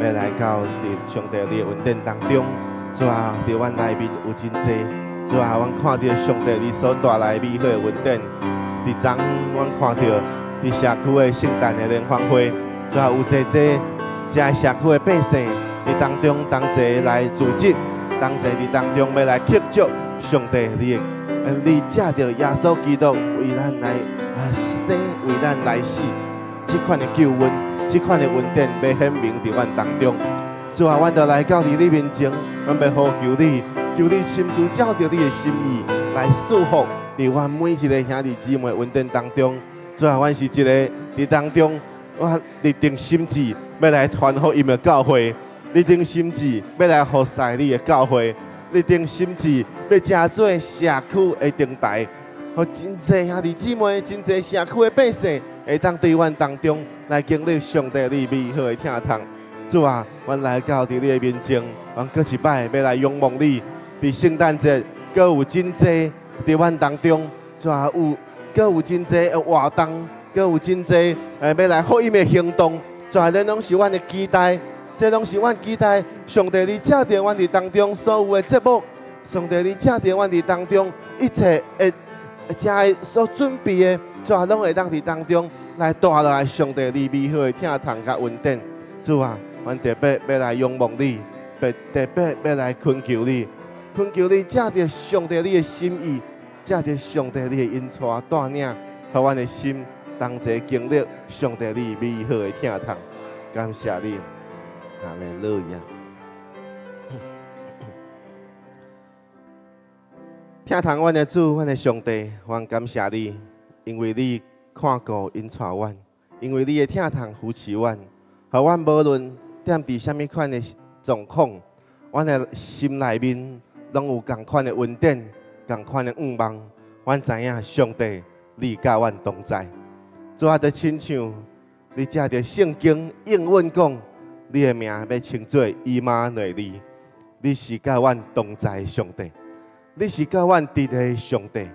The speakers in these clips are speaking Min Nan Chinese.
欲來到佇上帝你的恩典當中。主啊，佇阮內面有真濟，主啊，阮看著上帝你所帶來美好的恩典。佇昨阮看著佇社區的聖誕的聯歡會，主啊，有濟濟遮社區的百姓佇當中同齊來組織，同齊佇當中欲來慶祝上帝你的，你藉著耶穌基督為咱來生，為咱來死，這款的救恩，這款的恩典欲顯明佇阮當中。主啊，阮就來到佇你面前，阮欲呼求你，求你親自照著你的心意來賜福佇阮每一个兄弟姊妹恩典當中。主啊，阮是一个佇當中，我立定心志欲來傳福音的教會，立定心志欲來服侍你的教會，立定心志欲成做社區的燈台，予真濟兄弟姊妹、真濟社區的百姓會當對阮當中來經歷上帝你美好的疼痛。主啊，阮來到佇你的面前，阮閣一擺欲來仰望你。佇聖誕節，閣有真濟佇阮當中，主啊，有閣有真濟的活動，閣有真濟欲來福音的行動。主啊，這攏是阮的期待，這攏是阮期待。上帝，你藉著阮佇當中所有的節目，上帝，你藉著阮佇當中一切的遮所準備的，主啊，攏會當佇當中來帶落來上帝你美好的疼痛佮恩典。主啊，阮特別欲來仰望你，特特別欲來懇求你，懇求你藉著上帝你的心意，藉著上帝你的引帶帶領，予阮的心同齊經歷上帝你美好的疼痛。感謝你，哈利路亞。疼痛阮的主，阮的上帝，阮感謝你，因為你看顧引帶阮，因為你的疼痛扶持阮，予阮無論踮佇啥物款的狀況，阮的心內面攏有仝款的恩典，仝款的盼望。阮知影上帝，你佮阮同在。主啊，就親像你藉著聖經應允講，你的名欲稱做以馬內利，你是佮阮同在的上帝，你是佮阮佇的上帝。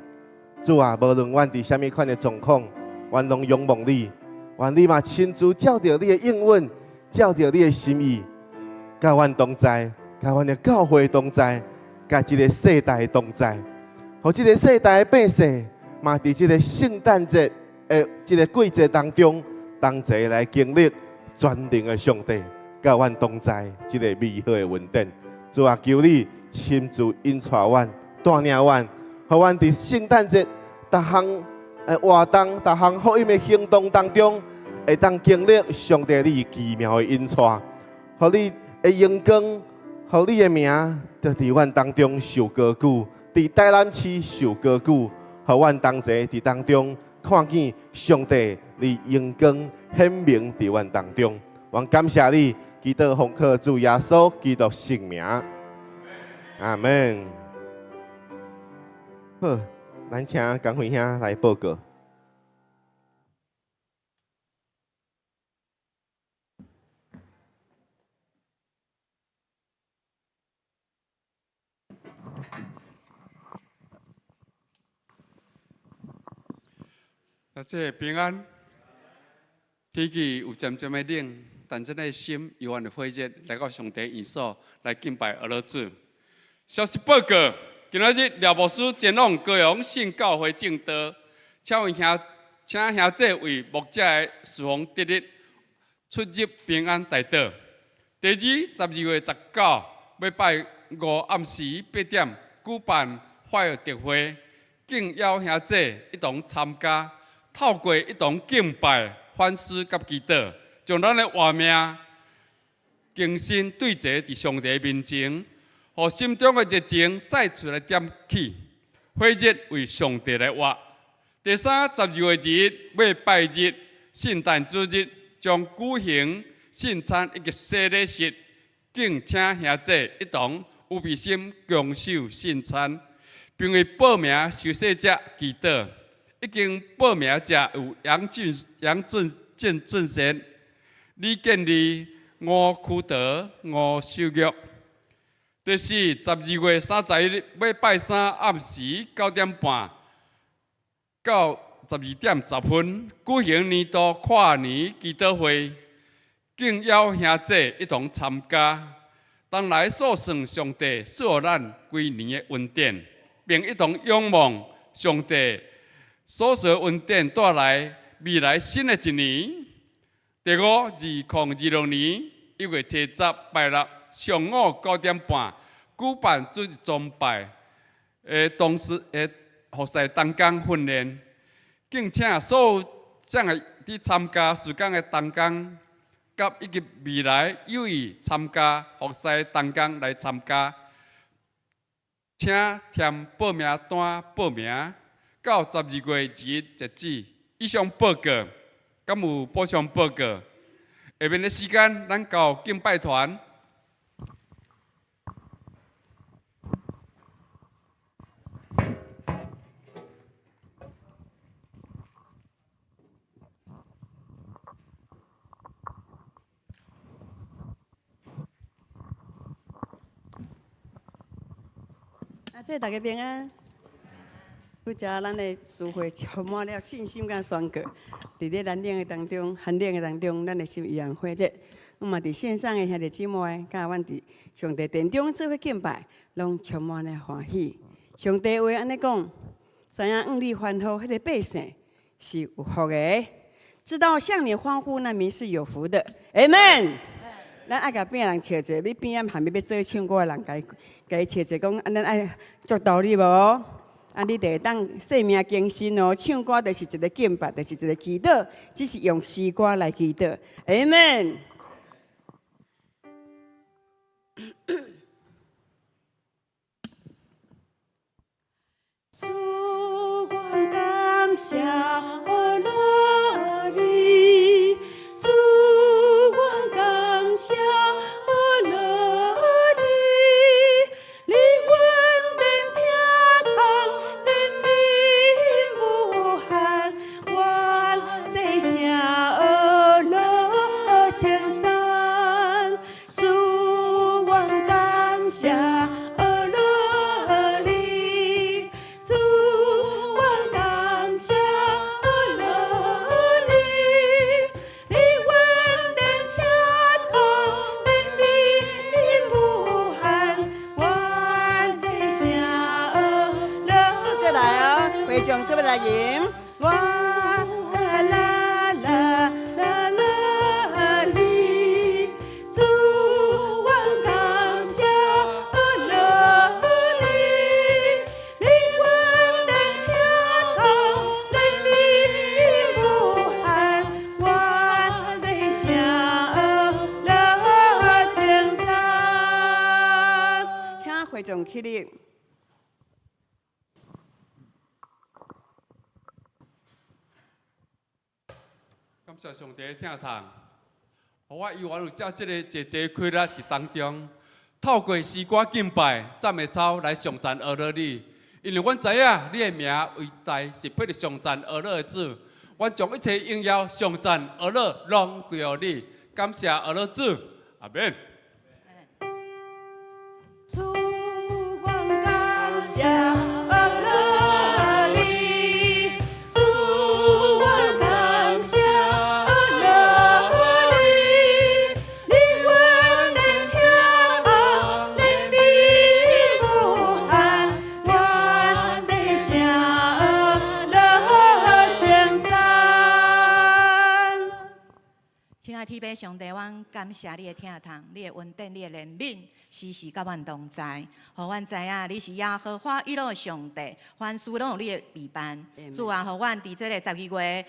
主啊，無論阮佇啥物款的狀況，阮攏仰望你。願你嘛親自照著你的應允，照著你的心意，佮阮同在，佮阮的教會同在，佮這個世代同在，予這個世代的百姓嘛，佇這個聖誕節的這個季節當中，同齊來經歷全能的上帝佮阮同在這個美好的恩典。主啊，求你親自引帶阮、帶領阮，予阮佇聖誕節逐項活動、逐項福音的行動當中，會當經歷上帝你奇妙的引帶，予你的榮光，予你的名，就佇阮當中受高舉，佇台南市受高舉，予阮同齊佇當中看見上帝你榮光顯明佇阮當中。阮感謝你，祈禱奉靠主耶穌基督聖名，阿門。好，咱請江輝兄來報告。啊，這平安，天氣有漸漸的冷，但咱的心猶原的火熱，來到上帝御所來敬拜阿老主。消息報告，今仔日廖牧師前往高雄聖教會證道，請為兄，請兄姐為牧者的事奉得力出入平安代禱。第二，12月19，欲拜五暗時8點舉辦法樂特會，敬邀兄姐一同參加，透過一同敬拜、反思佮祈禱，將咱的活命更新對齊佇上帝面前，予心中的熱情再次來點起，火熱為上帝來活。第三，12月2日欲拜日，聖誕主日將舉行聖餐以及洗禮式，敬請兄姐一同預備心共守聖餐，並為報名受洗者祈禱。已經報名者有楊俊、楊俊俊俊賢、李建立、吳區德、吳秀玉。第四，12月31日欲拜三暗時9點半到12點10分舉行年度跨年祈禱會，敬邀兄姐一同參加，同來數算上帝賜予咱規年的恩典，並一同仰望上帝所賜恩典帶來未來新的一年。第五，2026年1月70拜六上午9點半，舉辦主日崇拜，同時服侍同工訓練，敬請所有正佇參加事工的同工，佮以及未來有意參加服侍同工來參加，請填報名單報名，到12月21截止。以上報告，敢有補充報告？下面的時間，咱交敬拜團。阿姐，大家平安。拄才咱的聚會充滿了信心佮宣告，佇咧難冷的當中、寒冷的當中，咱的心依然火熱。我嘛佇線上的兄弟姊妹，佮阮佇上帝殿中做伙敬拜，攏充滿了歡喜。上帝話按呢講，知影向你歡呼，彼个百姓是有福的。知道向你歡呼，那民是有福的。阿門。咱愛共邊仔人笑者，你邊仔還欲欲做唱歌的人，共伊笑者講，啊，咱愛足道理無？啊，你就會當生命更新哦。唱歌就是一個敬拜，就是一個祈禱，只是用詩歌來祈禱。阿門。主，我感謝阿你，主，我感謝阿你，你恩典疼痛，憐憫無限，願世聲呵咾稱讚。主，我感謝阿你，主，我感謝阿你，你恩典疼痛，憐憫無限，願這聲呵咾。過來哦，會眾做伙來吟。我啦啦啦啦哩，主，我感謝阿你，你恩典疼痛，憐憫無限，願這聲呵咾稱讚。請會眾起立。感謝上帝的疼痛，予我猶原有遮這个濟濟氣力佇當中，透過詩歌敬拜、讚美操來頌讚阿咾你，因為阮知影你的名偉大，是配得頌讚阿咾的主。阮將一切榮耀、頌讚阿咾攏歸予你，感謝阿咾主，阿們。主，我感謝阿你，主，我感謝阿你，你恩典疼痛，憐憫無限，願這聲呵咾稱讚。親愛天父上帝，阮感謝你的疼痛，你的恩典，你的憐憫，時時佮阮同在，予阮知影你是耶和華以勒上帝，凡事攏有你的備辦。主啊，予阮佇這个12月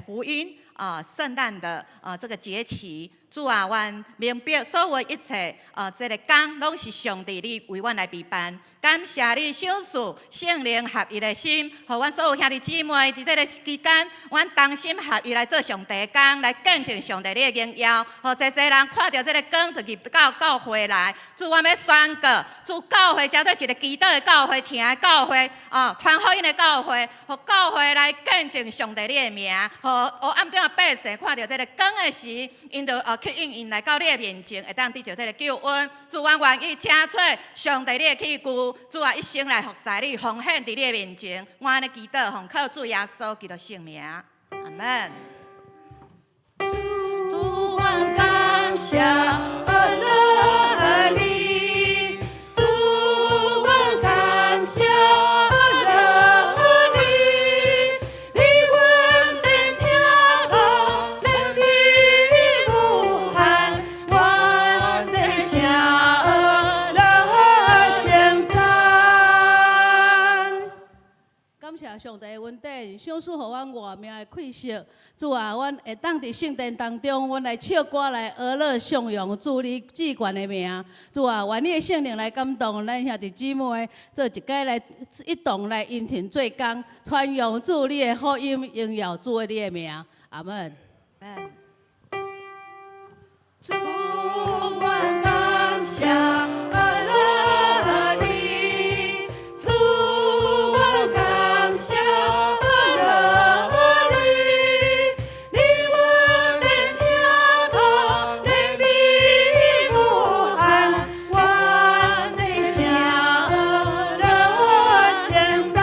福音啊聖誕的啊這個節期，主啊，阮明白所有一切啊這个工攏是上帝你為阮來備辦。感謝你賞賜聖靈合一的心，予阮所有兄弟姊妹佇這个期間，阮同心合一來做上帝的工，來見證上帝你的榮耀。予濟濟人看著這个光，就入到教會來。主，阮欲宣告，主教會成做一个祈禱的教會、疼的教會、啊傳福音的教會，予教會來見證上帝你的名。予黑暗中的百姓看著這个光的時，𪜶就吸引𪜶來到你的面前，會當得著這个救恩。主，阮願意成做上帝你的器具，主啊，一生來服侍你，奉獻佇你的面前。我按呢祈禱，奉靠主耶穌基督聖名，阿門。主，我感謝阿你，主，阮感謝阿你，你恩典疼痛，憐憫無限，願這聲樂稱讚。感謝上帝的恩典，賞賜予阮活命的氣息。主啊，阮會當佇聖殿當中，阮來唱歌來呵咾頌揚主你至懸的名。主啊，願你的聖靈來感動咱兄弟姊妹，做一家來一同來殷勤做工，傳揚主你的福音，榮耀主你的名。阿門。主，阮感謝阿你，主，阮感謝阿你，你恩典疼痛，憐憫無限，願這聲樂稱讚。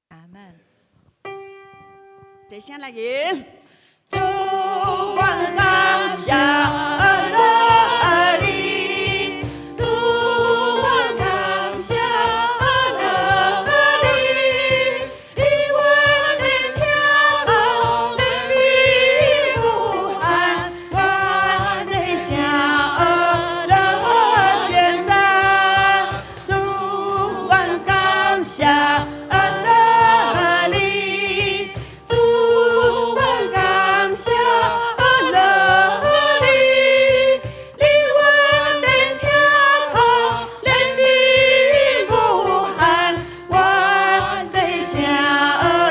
阿門。齊聲來吟。主，阮感謝阿你，主，阮感謝阿你，你恩典疼痛，憐憫無限，願這聲樂稱讚。主，阮感謝阿你，主，阮感謝阿你，你恩典疼痛，憐憫無限，願這聲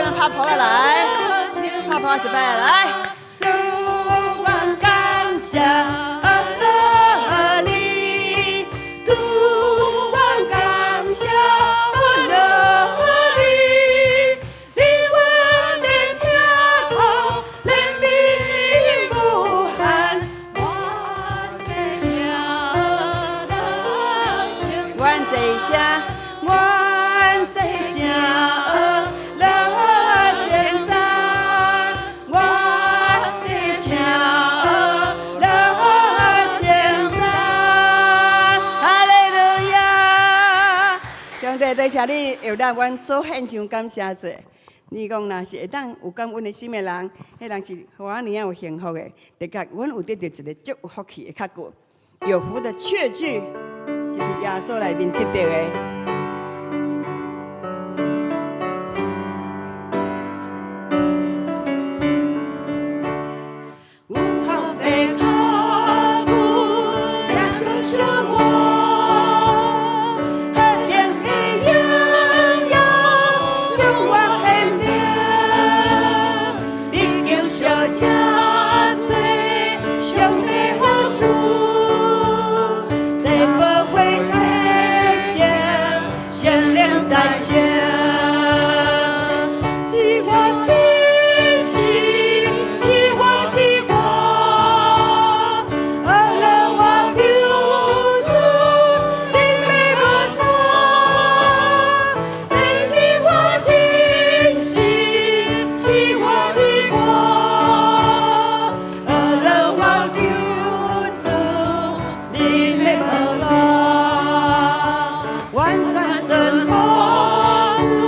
咱拍噗仔來，拍噗仔一擺來。主，阮感謝阿你，主，阮感謝阿你，你恩典疼痛，憐憫無限，願這聲樂稱願這聲，願這聲樂稱讚，願這聲樂稱讚。哈利路亞！上帝多謝你，讓咱阮做獻上感謝祭。你講若是會當有感恩的心的人，彼人是予按呢仔有幸福的。的確，阮有得著一个足有福氣的確據，有福的確據，是佇耶穌內面得著的。有福的確據，耶穌相我，何等的榮耀，永遠顯明。得救贖這罪，上帝好事，這寶血潔淨，聖靈在身。是我信心，是我詩歌，阿樂我救主，你的無錯。這是我信心，是我詩歌，阿樂我救主，你的無錯。完全順服主，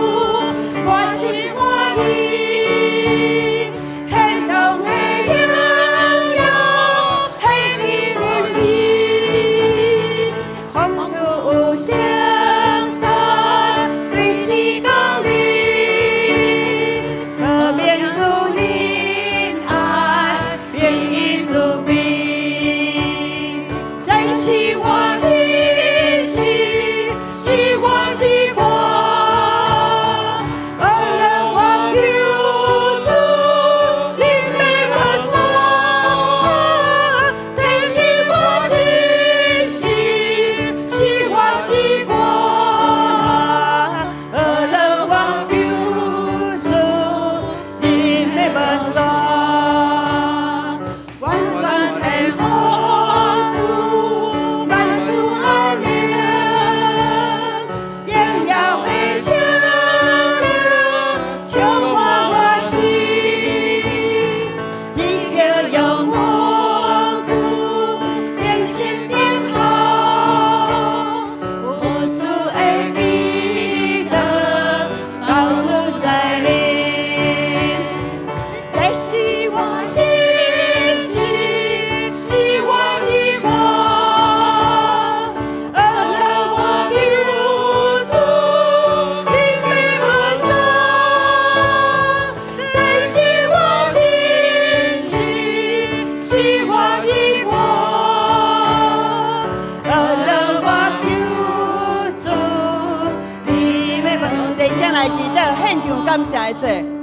來祈禱，獻上感謝的祭。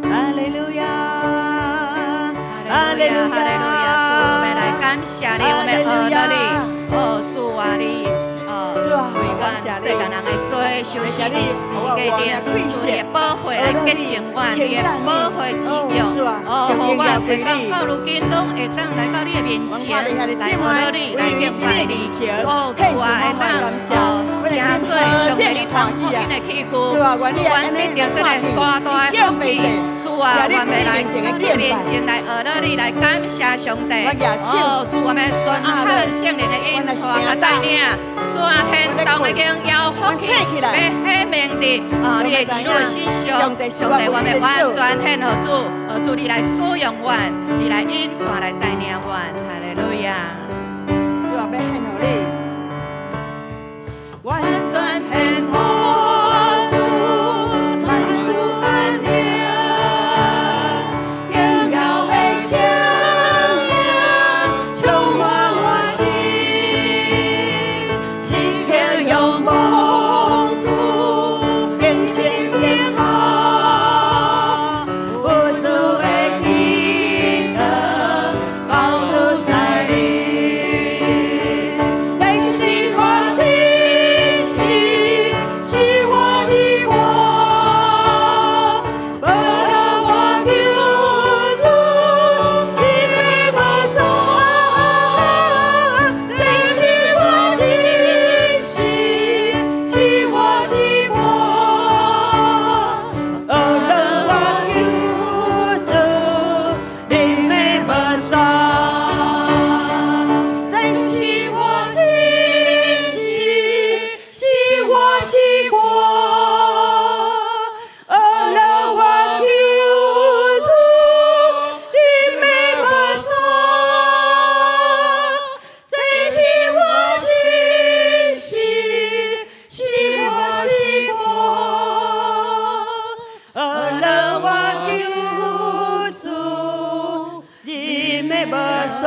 哈利路亞，哈利路亞，哈利路亞，主，我們來感謝你，我們阿樂你，哦，主啊，你，哦，為阮世間人的罪受死佇十字架頂，主你的寶血來潔淨阮，你的寶血滋養，哦，予阮會當到如今攏會當來到你的面前，來阿樂你，來敬拜你，哦，主啊，會當哦，成做上帝你傳福音的器具，主阮得著這個大大的福氣，主啊，阮欲來到你面前來阿樂你，來感謝上帝，哦，主我們宣喊聖靈的引帶佮帶領，主啊，天堂的榮耀福氣，欲顯明佇哦你的兒女的身上，上帝我們完全獻予主，予主你來使用阮，你來引帶來帶領阮，哈利路亞。主啊，欲獻予你，完全獻予主，萬事萬靈，榮耀的聖靈充滿我心，時刻仰望主，更新變化，有主的祈禱，高處在你，這是我信心，是我是我，無論我求主，你的無數，這是我信心，是我是我，無論我求主，你的無數，這是我信心，是我是我，無論我求主，你的無數，這是我信心，是我是我，無論我求主，你的無數，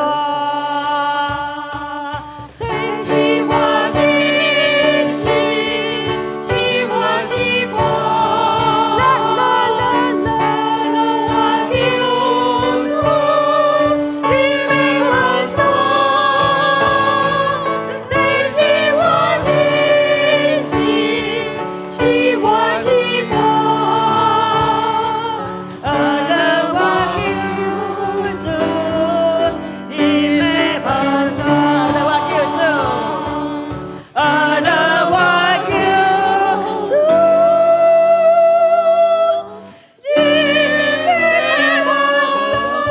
這是我信心，是我是我，啦啦啦啦，我求主，你的無數，這是我信心，是我是我，無論我求主，你的無數，無論我求主，無論我求主，你的無數。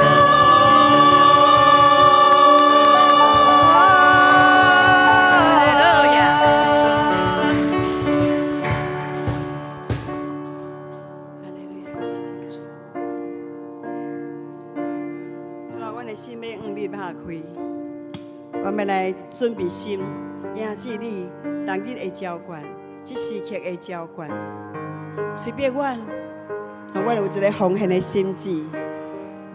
哈利路亞。哈利路亞，謝謝主。主啊，阮的心欲向你拍開，阮欲來準備心，迎接你當日的澆灌，這時刻的澆灌，催逼阮，予阮有一个奉獻的心志，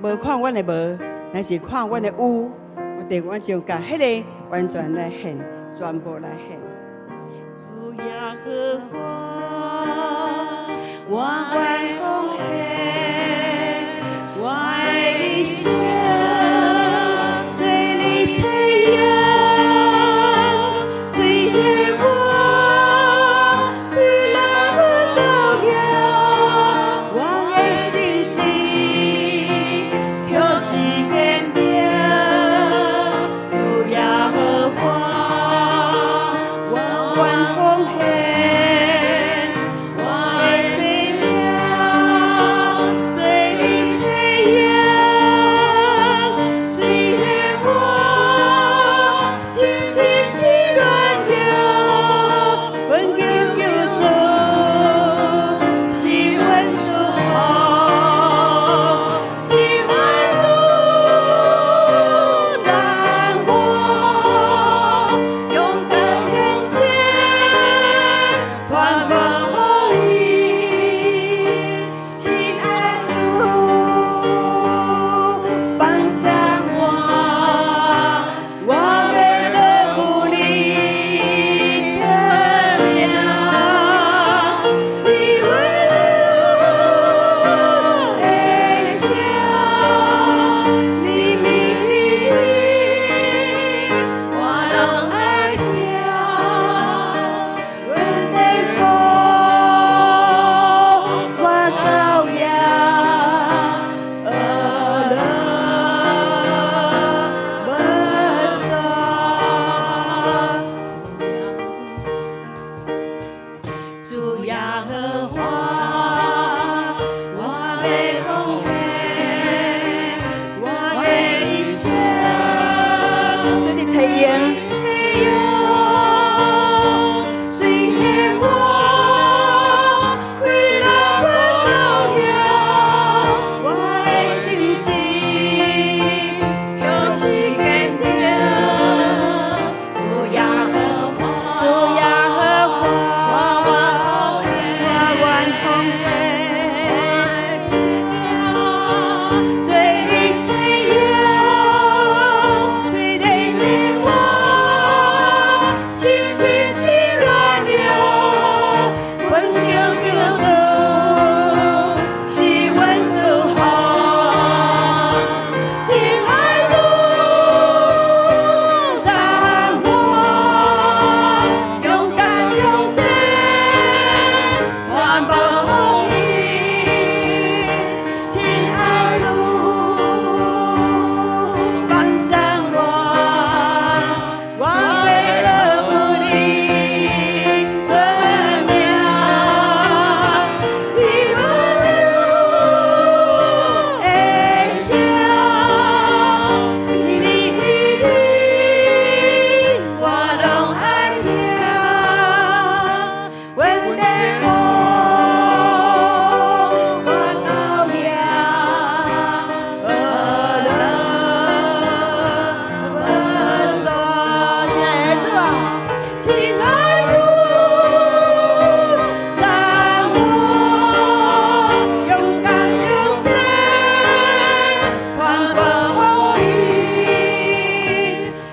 無看阮的無，乃是看阮的有。我哋阮將共彼个完全來獻，全部來獻。主耶和華，我願奉獻，我的一生做你冊用，雖然我來不到了，我的心志卻是堅定。主耶和華，我願奉獻，我的生命。耶和華，我的奉獻，我的一生。做你采用。采用，雖然我快樂無路用，我的心志卻是堅定。主耶和華，主耶和華，我我願奉獻，做你采用，為憐憫我，心是真軟弱，困境救主是阮所好，親愛主讚我，勇敢向前，傳播福音，親愛主幫助我，我欲高舉你尊名，你溫柔的聲，美美的我攏愛聽，阮的好，我高興，呵樂無煞。親愛的主啊，親愛主讚我，勇敢向前，傳播福音。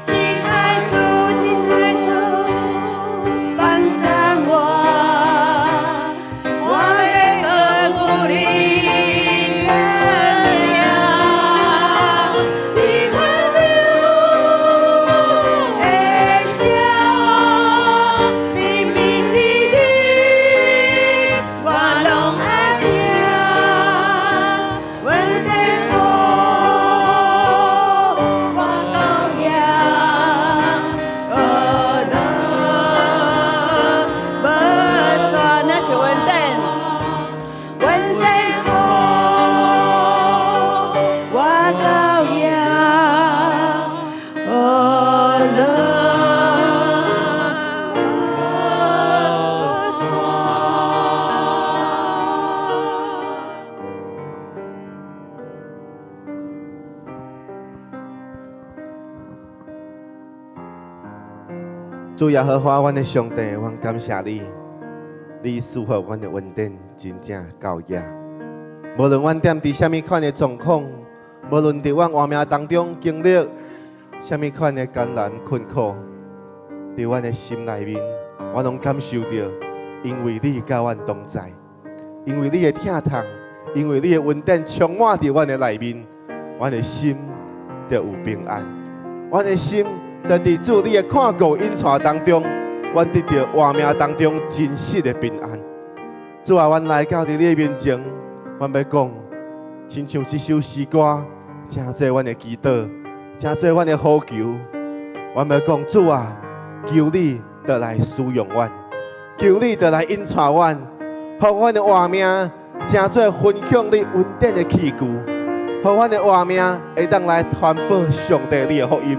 親愛主，親愛主，幫助我，我欲高舉你尊名，你溫柔的聲，美美的我攏愛聽，阮的好，我高興，呵樂無煞，那是恩典，阮的好，我高興，呵樂無煞。主耶和華，阮的上帝，阮感謝你，你賜予阮的恩典真正夠額。無論阮踮佇啥物款的狀況，無論佇阮活命當中經歷啥物款的艱難困苦，佇阮的心內面，我攏感受著，因為你佮阮同在，因為你的疼痛，因為你的恩典充滿佇阮的內面，阮的心就有平安，阮的心就佇主你的看顧引帶當中，阮得著活命當中真實的平安。主啊，阮來到佇你的面前，阮欲講，親像這首詩歌，成做阮的祈禱，成做阮的呼求。阮欲講，主啊，求你倒來使用阮，求你倒來引帶阮，予阮的活命成做分享你恩典的器具，予阮的活命會當來傳播上帝你的福音，予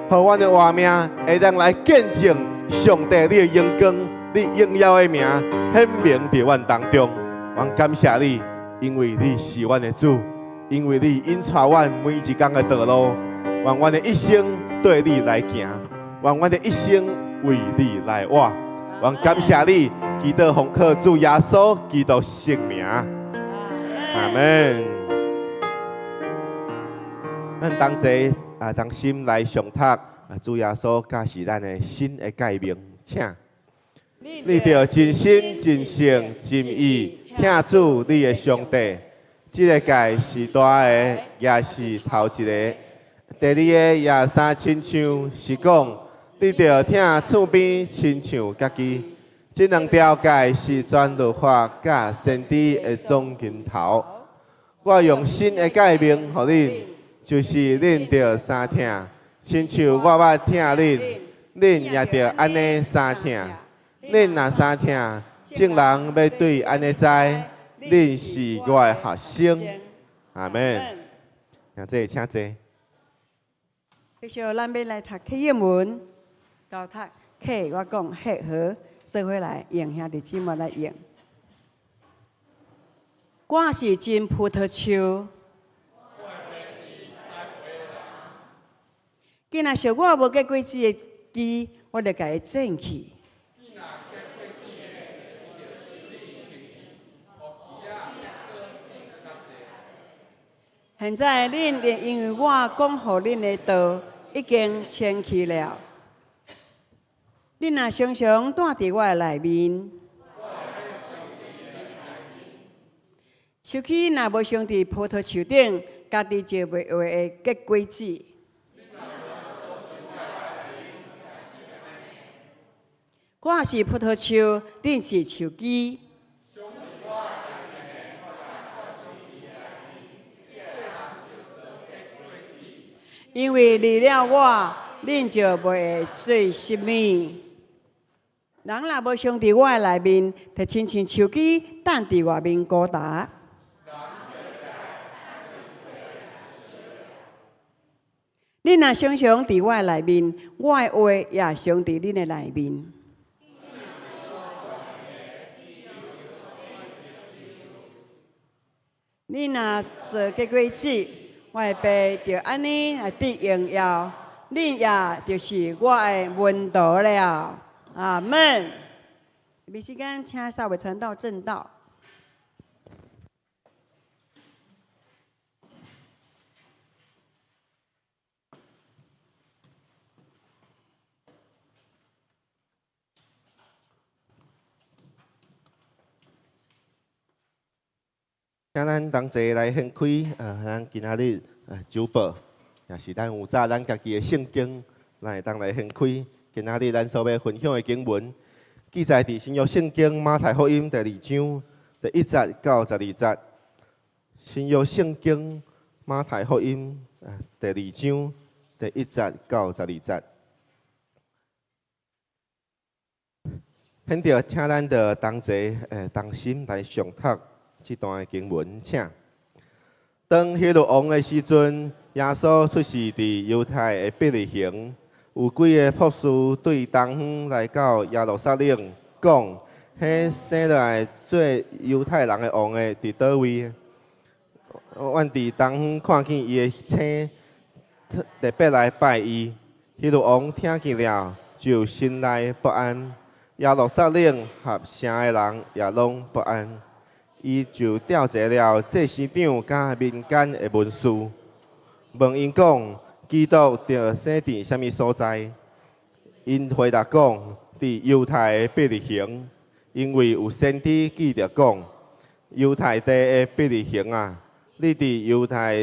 阮的活命會當來見證上帝你的榮光、你榮耀的名顯明佇阮當中。阮感謝你，因為你是阮的主，因為你引帶阮每一工的道路，願阮的一生對你來行，願阮的一生為你來活。阮感謝你，祈禱奉靠主耶穌基督聖名，阿門。咱同齊啊，同心來誦讀啊，主耶穌教示咱的新的誡命，請你著盡心、盡性、盡意疼主你的上帝。這个誡是大的，也是頭一个。第二个也相親像，是講你著疼厝邊親像家己。這兩條誡是全律法佮先知的總根頭。我用新的誡命予恁，就是恁著相疼，親像我捌疼恁，恁也著按呢相疼。恁若相疼，眾人欲對按呢知，恁是我的學生。阿門。兄弟，請坐。繼續，咱欲來讀契約文，交讀契，我講契和，做伙來用兄弟姊妹來用。我是真葡萄樹。囝若屬我無結果子的枝，我就共伊剪去。現在恁因為我講予恁的道已經清氣了。恁若常常住佇我的內面，樹枝若無常佇葡萄樹頂，家己就袂會結果子。我是葡萄樹，恁是樹枝。因為離了我，恁就袂會做啥物。人若無常佇我的內面，就親像樹枝等佇外面孤單。恁若常常佇我的內面，我的話也常佇恁的內面。恁若做結果子，我的爸就按呢來得榮耀，恁也就是我的門徒了。阿門。沒時間，請稍微傳道證道。請咱同齊來掀開，咱今仔日周報，也是咱有紮咱家己的聖經，咱會當來掀開。今仔日咱所欲分享的經文，記載佇新約聖經馬太福音第二章第一節到十二節。新約聖經馬太福音第二章第一節到十二節。現在請咱著同齊同心來誦讀這段的經文，請。當希律王的時陣，耶穌出世佇猶太的伯利恆，有幾个博士對東方來到耶路撒冷，講：彼生落來做猶太人的王的佇佗位？阮佇東方看見伊的星，特別來拜伊。希律王聽見了，就心內不安。耶路撒冷合城的人也攏不安。伊就調集了祭司長佮民間的文士，問𪜶講：基督著生佇啥物所在？𪜶回答講：佇猶太的伯利恆，因為有先知記著講：猶太地的伯利恆啊，你佇猶太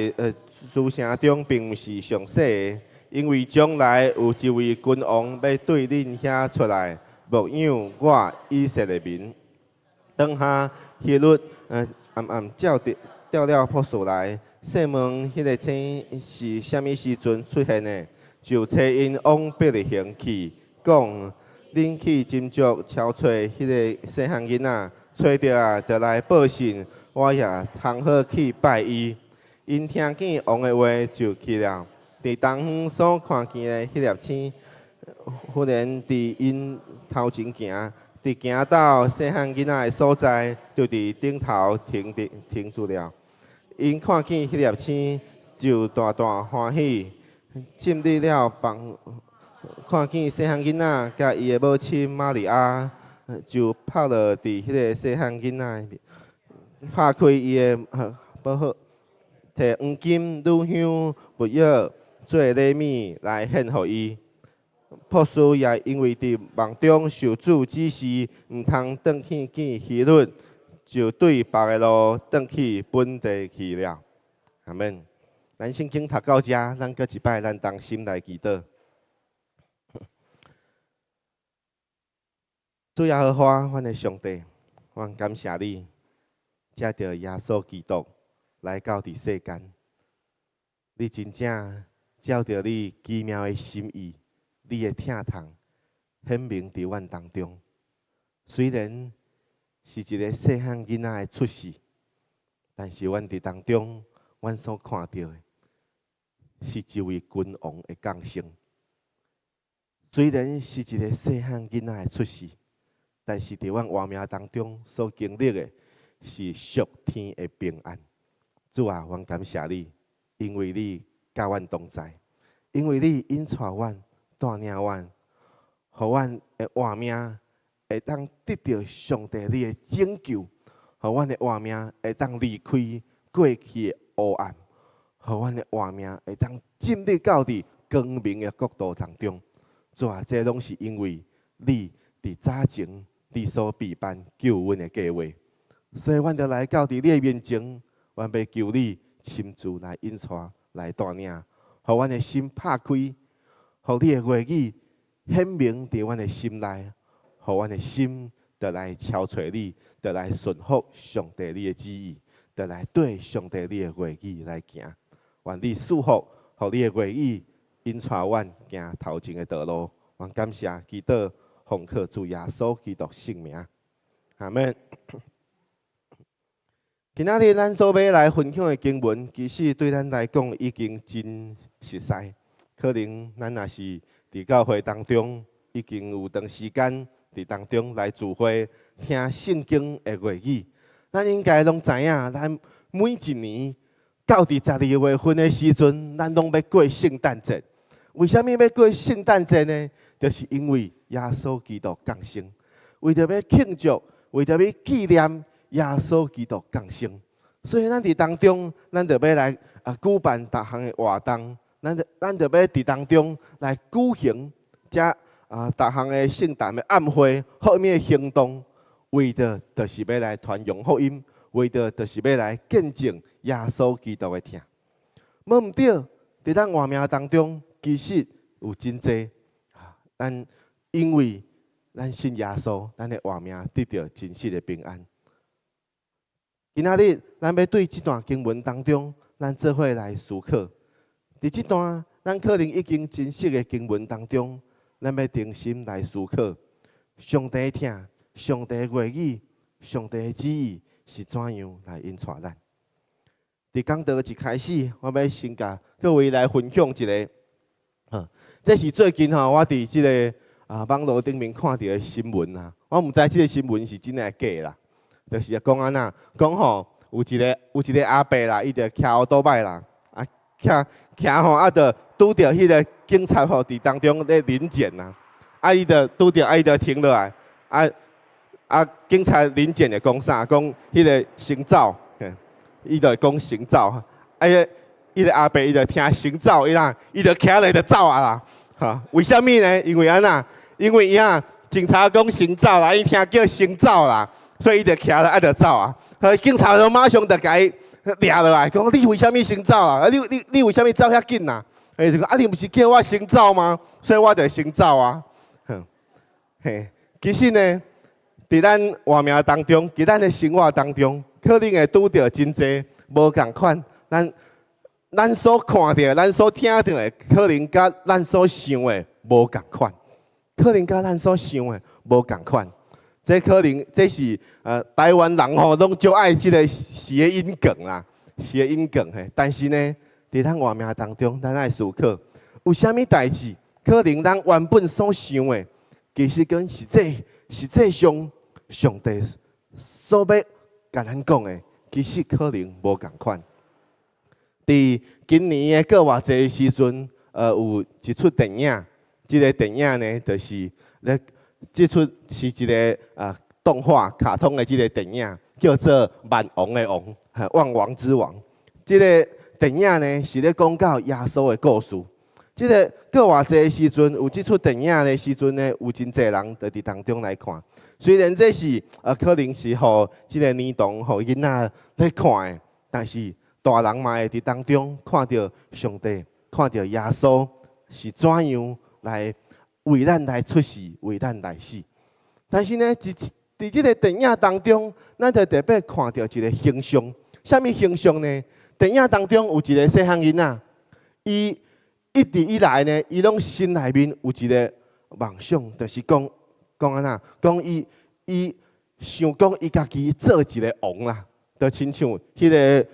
諸城中並毋是上細的，因為將來有一位君王欲對恁遐出來，牧養我以色列民。當下希律暗暗召召了博士來，細問彼个星是啥物時陣出現的，就差𪜶往伯利恆去，講：恁去斟酌搜揣彼个細漢囡仔，揣著啊，就來報信，我也通好去拜伊。𪜶聽見王的話就去了。佇東方所看見的彼粒星，忽然佇𪜶頭前行。佇行到細漢囡仔的所在，就佇頂頭停佇停住了。𪜶看見彼粒星，就大大歡喜。進入了房，看見細漢囡仔佮伊的母親瑪利亞，就趴落佇彼个細漢囡仔，拍開伊的寶盒，提黃金、乳香、沒藥做禮物來獻予伊。博士也因為佇夢中受主指示，毋通轉去見希律，就對別个路轉去本地去了。阿門。咱聖經讀到遮，咱閣一擺，咱同心來祈禱。主耶和華，阮的上帝，阮感謝你，藉著耶穌基督來到佇世間，你真正照著你奇妙的心意。你的疼痛顯明佇阮當中。雖然是一个細漢囡仔的出世，但是阮佇當中，阮所看著的是一位君王的降生。雖然是一個細漢囡仔的出世，但是佇阮活命當中所經歷的是屬天的平安。主啊，阮感謝你，因為你佮阮同在，因為你引帶阮、帶領阮，予阮的活命會當得著上帝你的拯救，予阮的活命會當離開過去的黑暗，予阮的活命會當進入到佇光明的國度當中。主啊，這攏是因為你佇早前你所備辦救阮的計劃，所以阮就來到佇你的面前，阮欲求你親自來引帶、來帶領，予阮的心拍開，予你的話語顯明佇阮的心內，予阮的心就來朝揣你，就來順服上帝你的旨意，就來對上帝你的話語來行。願你賜福，予你的話語引帶阮行頭前的道路。阮感謝祈禱，奉靠主耶穌基督聖名，阿門。今仔日咱所欲來分享的經文，其實對咱來講已經真熟似。可能咱若是佇教會當中，已經有長時間佇當中來聚會聽聖經的話語，咱應該攏知影，咱每一年到佇12月份的時陣，咱攏欲過聖誕節。為啥物欲過聖誕節呢？就是因為耶穌基督降生，為著欲慶祝，為著欲紀念耶穌基督降生，所以咱佇當中，咱就欲來舉辦逐項的活動，咱就欲佇當中來舉行這逐項的聖誕的晚會，福音的行動，為著就是欲來傳揚福音，為著就是欲來見證耶穌基督的疼。無毋對，佇咱活命當中，其實有真濟，咱因為咱信耶穌，咱的活命得著真實的平安。今仔日咱欲對這段經文當中，咱做伙來思考。佇這段咱可能已經真熟的經文當中，咱欲重新來思考上帝疼、上帝話語、上帝的旨意是怎樣來引帶咱。佇講道一開始，我欲先共各位來分享一个，這是最近吼，我佇這个網路頂面看著的新聞啊。我毋知這个新聞是真抑假啦，就是講按怎，講吼有一个阿伯啦，伊就騎歐多擺啦，騎騎吼就拄著彼个警察吼佇當中咧臨檢啦，伊就拄著伊就停落來，警察臨檢會講啥？講彼个先走，伊就講先走，彼个阿伯伊就聽先走，伊啦，伊就騎落就走啊啦，哈？為啥物呢？因為按怎？因為伊啊，警察講先走啦，伊聽叫先走啦，所以伊就騎落就走啊。警察就馬上就共伊掠落來，講你為啥物先走啊？你為啥物走遐緊啊？伊就講啊，你毋是叫我先走嗎？所以我就先走啊。哼，嘿，其實呢，佇咱活命當中，佇咱的生活當中，可能會拄著真濟無仝款，咱所看著、咱所聽著的，可能佮咱所想的無仝款，可能佮咱所想的無仝款。這可能這是台灣人吼，攏足愛這个諧音梗啦，諧音梗嘿。但是呢，佇咱活命當中，咱愛思考，有啥物代誌可能咱原本所想的，其實跟實際上上帝所欲共咱講的，其實可能無仝款。佇今年的過活節的時陣，有一齣電影，這个電影呢，就是咧，這齣是一个動畫卡通的這个電影，叫做《萬王的王》，萬王之王。這个電影呢，是咧講到耶穌的故事。這个過活節的時陣，有這齣電影的時陣呢，有真濟人就佇當中來看。雖然這是可能是予這个兒童、予囡仔咧看的，但是大人嘛會佇當中看著上帝，看著耶穌是怎樣來為咱來出世，為咱來死。但是呢，佇這个電影當中，咱就特別看著一个形象。啥物形象呢？電影當中有一个細漢囡仔，伊一直以來呢，伊攏心內面有一个夢想，就是講講按怎，講伊想講伊家己做一个王啦，就親像彼个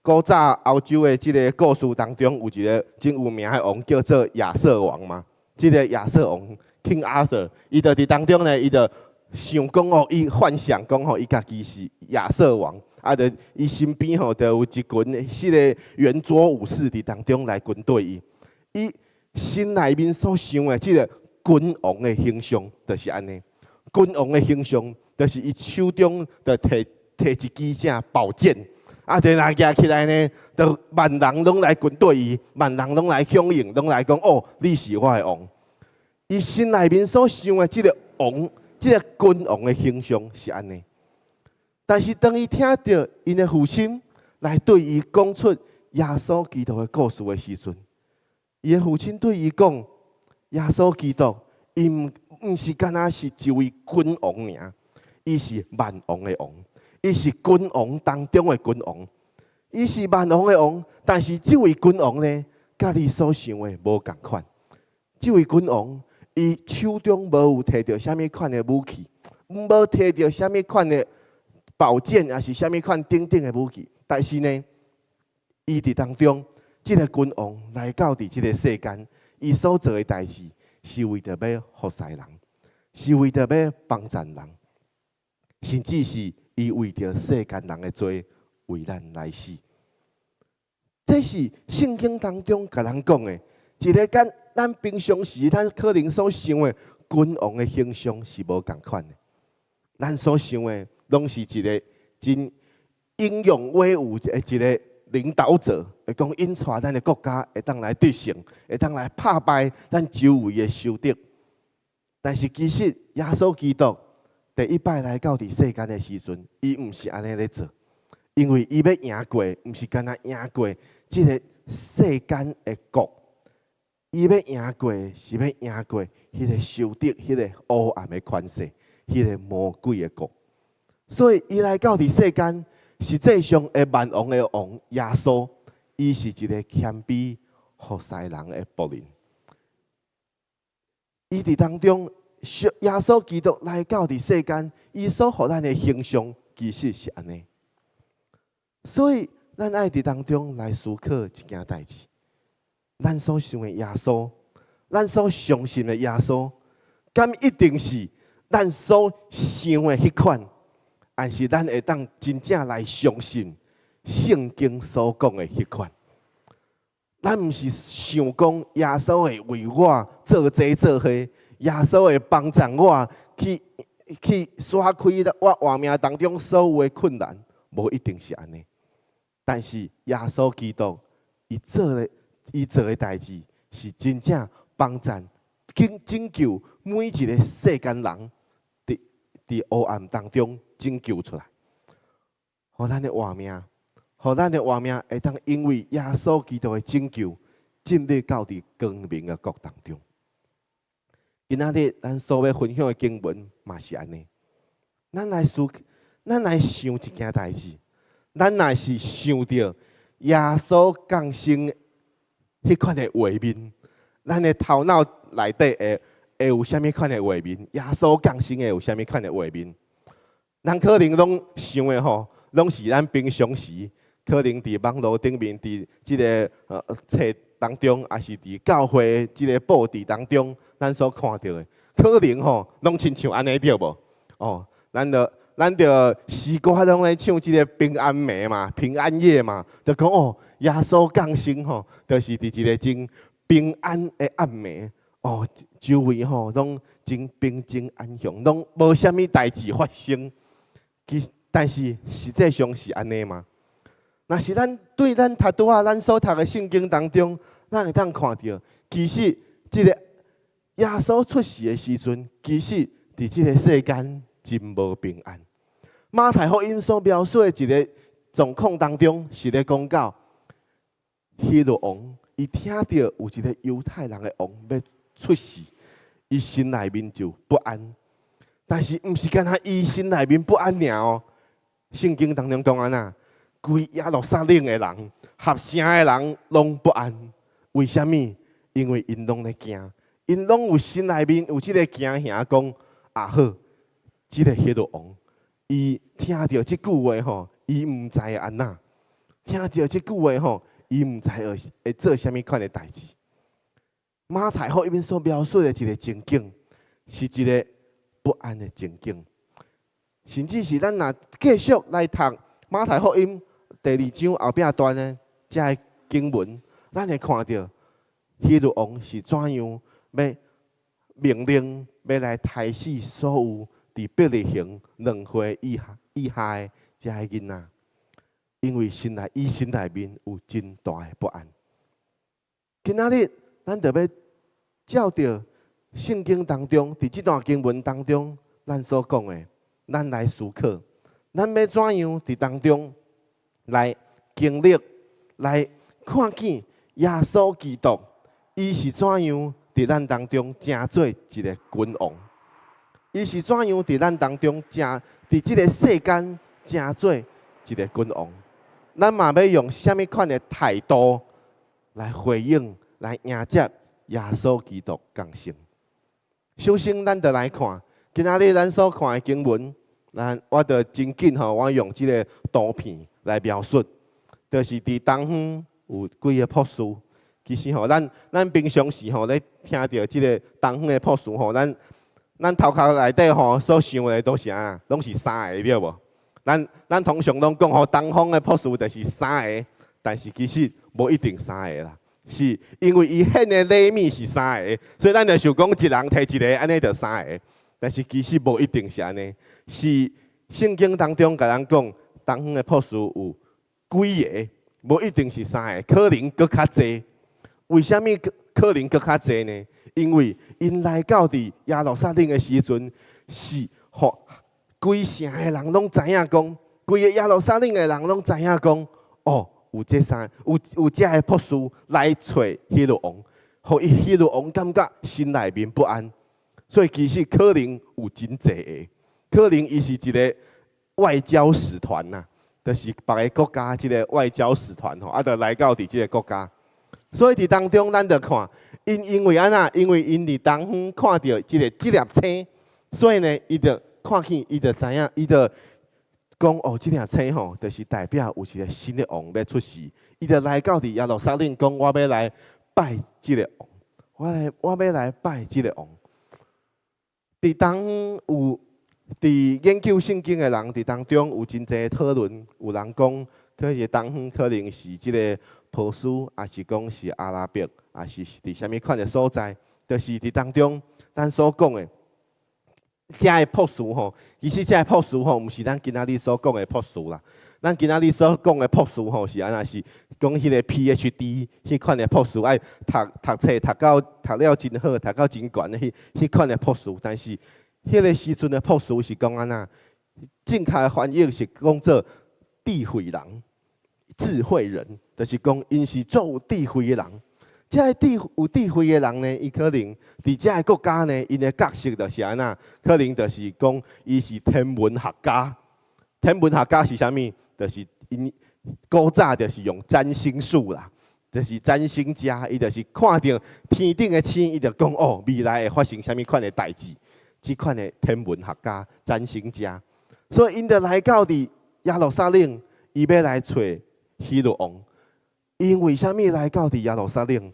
古早歐洲的這个故事當中，有一个真有名的王叫做亞瑟王嘛。這个亞瑟王 King Arthur，伊就佇當中呢，伊就想講哦，伊幻想講吼，伊家己是亞瑟王，啊，就伊身邊吼就有一群彼个圓桌武士佇當中來跟隨伊。伊心內面所想的這个君王的形象，就是按呢。君王的形象，就是伊手中就提提一支啥寶劍，啊，就若舉起來呢，就萬人攏來跟隨伊，萬人攏來響應，攏來講哦，你是我的王。伊心內面所想的這个王，這个君王的形象是按呢。但是當伊聽著𪜶的父親來對伊講出耶穌基督的故事的時陣，伊的父親對伊講：耶穌基督，伊毋是干焦是一位君王爾，伊是萬王的王，伊是君王當中的君王，伊是萬王的王。但是這位君王呢，佮你所想的無仝款。這位君王，伊手中無有提著啥物款的武器，無提著啥物款的寶劍，抑是啥物款等等的武器。但是呢，伊佇當中，這个君王來到佇這个世間，伊所做的代誌，是為著欲服侍人，是為著欲幫贊人，甚至是伊為著世間人的罪，為咱來死。這是聖經當中共咱講的，一个佮咱平常時咱可能所想的君王的形象是無仝款的。咱所想的攏是一个真英勇威武的一个領導者，會講𪜶帶咱的國家會當來得勝，會當來拍敗咱周圍的仇敵。但是其實耶穌基督第一擺來到佇世間的時陣，伊毋是按呢咧做，因為伊欲贏過，毋是干焦贏過這个世間的國，伊欲贏過是欲贏過彼个仇敵、彼个黑暗的權勢、彼个魔鬼的國。所以伊來到佇世間，實際上的萬王的王耶穌，伊是一个謙卑服侍人的僕人。伊佇當中，耶穌基督來到佇世間，伊所予咱的形象其實是按呢。所以，咱愛佇當中來思考一件代誌：咱所想的耶穌，咱所相信的耶穌，敢一定是咱所想的彼款？還是咱會當真正來相信聖經所講的彼款？咱毋是想講耶穌會為我做這做彼，耶穌會幫助我去徙開我活命當中所有的困難，無一定是按呢。但是耶穌基督伊做的代誌是真正幫助、拯救每一个世間人佇黑暗當中拯救出來，予咱的活命會當因為耶穌基督的拯救，進入到佇光明的國當中。今仔日咱所欲分享的經文嘛是按呢。咱來想一件代誌，咱若是想著耶穌降生彼款的畫面，咱的頭腦內底會有啥物款的畫面？耶穌降生會有啥物款的畫面？咱可能攏想的吼，攏是咱平常時可能佇網路頂面，佇這个冊當中，抑是佇教會這个布置當中，咱所看著的，可能吼攏親像按呢對無？哦，咱就詩歌攏咧唱這个平安暝嘛，平安夜嘛，就講哦，耶穌降生吼，就是佇一个真平安的暗暝，哦，周圍吼攏真平靜安詳，攏無啥物代誌發生。其但是實際上是按呢嗎？若是咱對咱頭拄仔咱所讀的聖經當中，咱會當看著，其實這个耶穌出世的時陣，其實佇這个世間真無平安。馬太福音所描述的一个狀況當中，是咧講到希律王，伊聽著有一个猶太人的王欲出世，伊心內面就不安。但是毋是干焦伊心內面不安爾哦。聖經當中講按怎，規耶路撒冷的人、合城的人攏不安。為啥物？因為𪜶攏咧驚，𪜶攏有心內面有這个驚嚇，講啊好，這个希律王，伊聽著這句話吼，伊毋知按怎。聽著這句話吼，伊毋知會會做啥物款的代誌。馬太福音所描述的一个情景，是一个不安的情景，甚至是咱若繼續來讀馬太福音第二章後壁段呢，這个經文，咱會看著希律王是怎樣欲命令欲來刣死所有佇伯利恆2歲以下的這个囡仔，因為伊心內面有真大的不安。今仔日咱就欲照著聖經當中，佇這段經文當中，咱所講的，咱來思考，咱欲怎樣佇當中來經歷，來看見耶穌基督，伊是怎樣佇咱當中成做一个君王？伊是怎樣佇咱當中成，佇這个世間成做一个君王？咱嘛欲用啥物款的態度來回應、來迎接耶穌基督降生？首先，咱就來看今仔日咱所看的經文，咱我就真緊吼，我用這个圖片來描述，就是佇東方有幾个博士。其實吼，咱平常時吼咧聽著這个東方的博士吼，咱頭殼內底吼所想的都是按怎，攏是三个對無？咱通常攏講吼，東方的博士就是三个，但是其實無一定三个啦，是因為伊獻的禮物是三个，所以咱就想講一人提一个，按呢就三个。但是其實無一定是按呢，是聖經當中共咱講，東方的博士有幾个，無一定是三个，可能閣較濟。為啥物可能閣較濟呢？因為𪜶來到佇耶路撒冷的時陣，是予規城的人攏知影講，規個耶路撒冷的人攏知影講，哦，有這三有有這个博士來揣希律王，予伊希律王感覺心內面不安，所以其實可能有真濟个，可能伊是一个外交使團吶，就是別个國家這个外交使團吼，啊，就來到佇這个國家。所以佇當中，咱就看，𪜶因為按怎？因為𪜶佇東方看著這个這粒星，所以呢，伊就看見，伊就知影，伊就講哦，這粒星吼，就是代表有一个新的王欲出世。伊就來到佇耶路撒冷，講我欲來拜這个王，我欲來拜這个王。佇當有佇研究聖經的人佇當中有真濟討論，有人講，可是東方可能是這个波斯，抑是講是阿拉伯，抑是佇啥物款的所在，就是佇當中咱所講的這个博士吼，其實這个博士吼，毋是咱今仔日所講的博士啦。咱今仔日所講的博士吼，是按怎？是講彼个 PhD 彼款的博士，愛讀讀冊讀到讀了真好，讀到真懸的彼款的博士。但是彼个時陣的博士是講按怎？正確的翻譯是講做智慧人。智慧人，就是講𪜶是足有智慧的人。這个有智慧的人呢，伊可能佇這个國家呢，𪜶的角色就是按怎？可能就是講伊是天文學家。天文學家是啥物？就是𪜶古早就是用占星術啦，就是占星家，伊就是看著天頂的星，伊就講哦，未來會發生啥物款的代誌。這款的天文學家、占星家，所以𪜶就來到佇耶路撒冷，伊欲來揣希律王。𪜶為啥物來到佇耶路撒冷？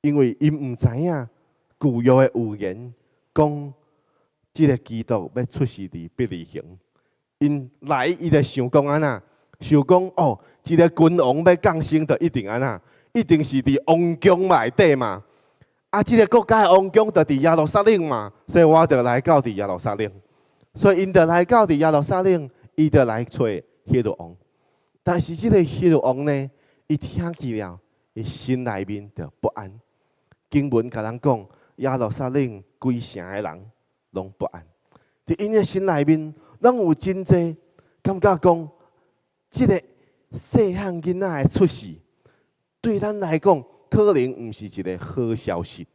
因為𪜶毋知影舊約的預言講，這个基督欲出世佇伯利恆。𪜶來，伊就想講按怎？想講哦，一个君王欲降生，就一定按怎？一定是佇王宮內底嘛。啊，這个國家的王宮就佇耶路撒冷嘛，所以我就來到佇耶路撒冷。所以𪜶就來到佇耶路撒冷，伊就來揣希律王。但是這个希律王呢，伊聽見了，伊心內面就不安。經文共咱講，耶路撒冷規城的人攏不安。佇𪜶的心內面，攏有真濟感覺講，這个細漢囡仔的出世，對咱來講，可能毋是一个好消息。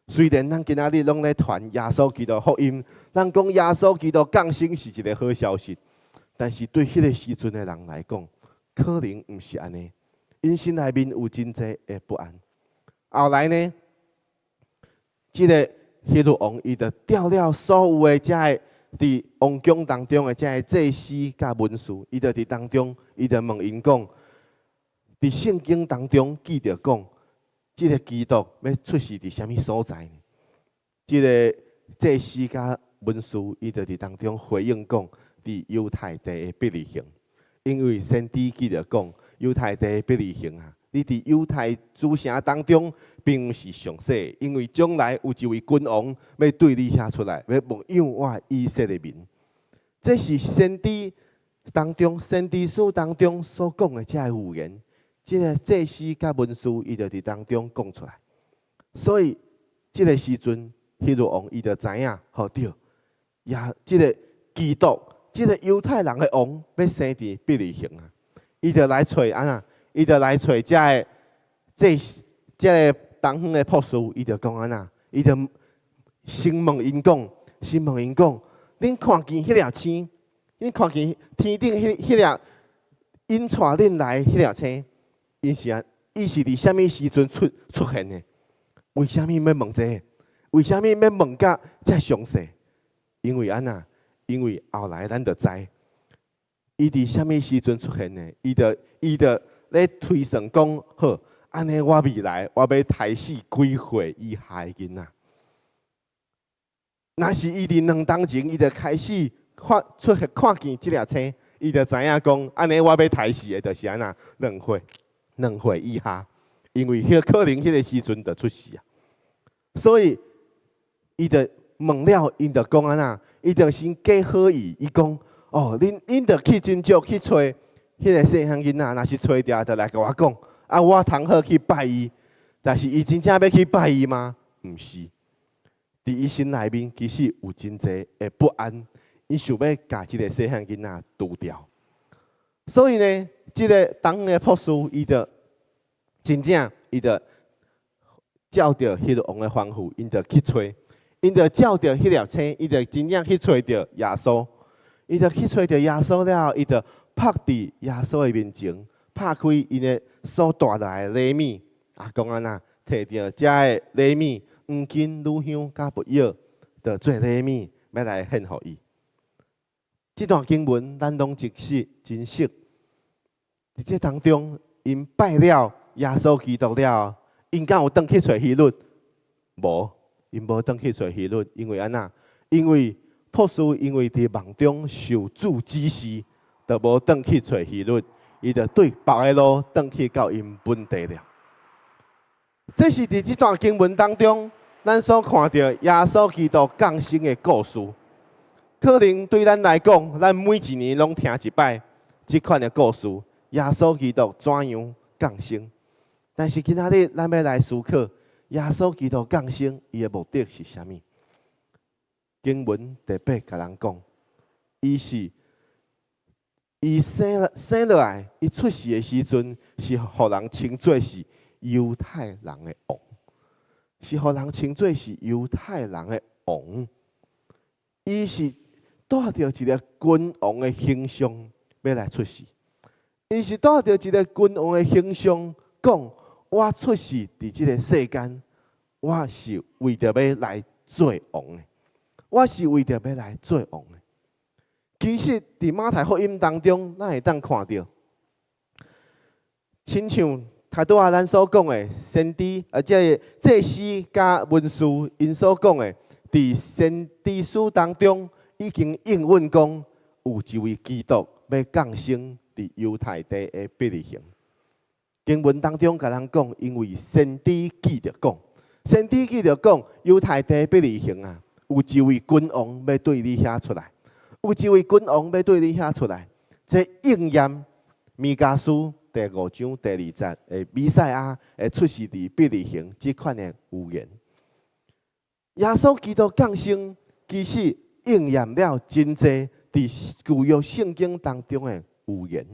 雖然咱今仔日攏咧傳耶穌基督福音，咱講耶穌基督降生是一个好消息，但是對彼个時陣的人來講，可能毋是按呢。𪜶心內面有真濟的不安。後來呢，這个希律王伊就調了所有的這个佇王宮當中的這个祭司佮文士，伊就佇當中，伊就問𪜶講，佇聖經當中記著講，這个基督欲出世佇啥物所在呢？這个祭司佮文士，伊就佇當中回應講，佇猶太地的伯利恆，因為先知記著講，猶太地的伯利恆啊，你佇猶太諸城當中，並毋是上細，因為將來有一位君王欲對你遐出來，欲牧養我以色列民。這是先知當中、先知書當中所講的這个預言，這个祭司佮文士，伊就佇當中講出來。所以，這个時陣，希律王伊就知影，吼對，也這个基督，這个猶太人的王欲生佇伯利恆啊，伊就來揣按怎？伊就來揣遮个這這个東方的博士，伊就講按怎？伊就先問𪜶講，先問𪜶講，恁看見彼粒星，恁看見天頂彼粒引帶恁來彼粒星，伊是按，伊是佇啥物時陣出現的？為啥物欲問這个？為啥物欲問甲遮詳細？因為按怎？因為後來咱就知，伊佇啥物時陣出現的？伊就咧推算講，好，按呢我未來我欲刣死幾歲以下的囡仔。若是伊佇2冬前，伊就開始發出現看見這粒星，伊就知影講，按呢我欲刣死的，就是按怎兩歲以下，因為彼可能彼个時陣就出世啊。所以，伊就問了，𪜶就講按怎？伊就先計好意，伊講：哦，恁著去真少去揣彼个細漢囡仔，若是揣著，就來共我講，啊，我通好去拜伊。但是伊真正欲去拜伊嗎？毋是。佇伊心內面其實有真濟的不安，伊想欲共這个細漢囡仔除掉。所以呢，這个東方的博士，伊就真正，伊就照著彼个王的吩咐，𪜶就去揣，𪜶就照著彼粒星，伊就真正去揣著耶穌。伊就去揣著耶穌了，伊就伏佇耶穌的面前，拍開𪜶的所帶來的禮物，啊，講按怎，提著遮的禮物，黃金、乳香、佮沒藥，就做禮物，欲來獻予伊。這段經文咱攏真熟，真熟。佇這當中，𪜶拜了耶穌基督了，𪜶敢有轉去揣希律？無，𪜶無轉去揣希律，因為按怎？因為博士因為佇夢中受主指示，就無轉去揣希律，伊就對別个路轉去到𪜶本地了。這是佇這段經文當中，咱所看著耶穌基督降生的故事。可能對咱來講，咱每一年攏聽一擺這款的故事，耶穌基督怎樣降生？但是今仔日咱欲來思考，耶穌基督降生，伊的目的是啥物？經文特別共人講，伊是伊生落來，伊出世的時陣是予人稱做是猶太人的王，是予人稱做是猶太人的王。伊是帶著一个君王的形象欲來出世，伊是帶著一個君王的形象，講我出世佇這个世間，我是為著欲來做王的，我是為著欲來做王的。其實，佇馬太福音當中，咱會當看著，親像頭拄仔咱所講的先知，啊，這个祭司佮文士𪜶所講的，佇先知書當中已經應允講，有一位基督欲降生佇猶太地的伯利恆。經文當中共人講，因為先知記著講，先知記著講，猶太地伯利恆啊，有一位君王欲對你遐出來，有一位君王欲對你遐出來，這應驗彌迦書第五章第二節的彌賽亞會出世佇伯利恆這款的預言。耶穌基督降生，其實應驗了真濟佇舊約聖經當中的預言。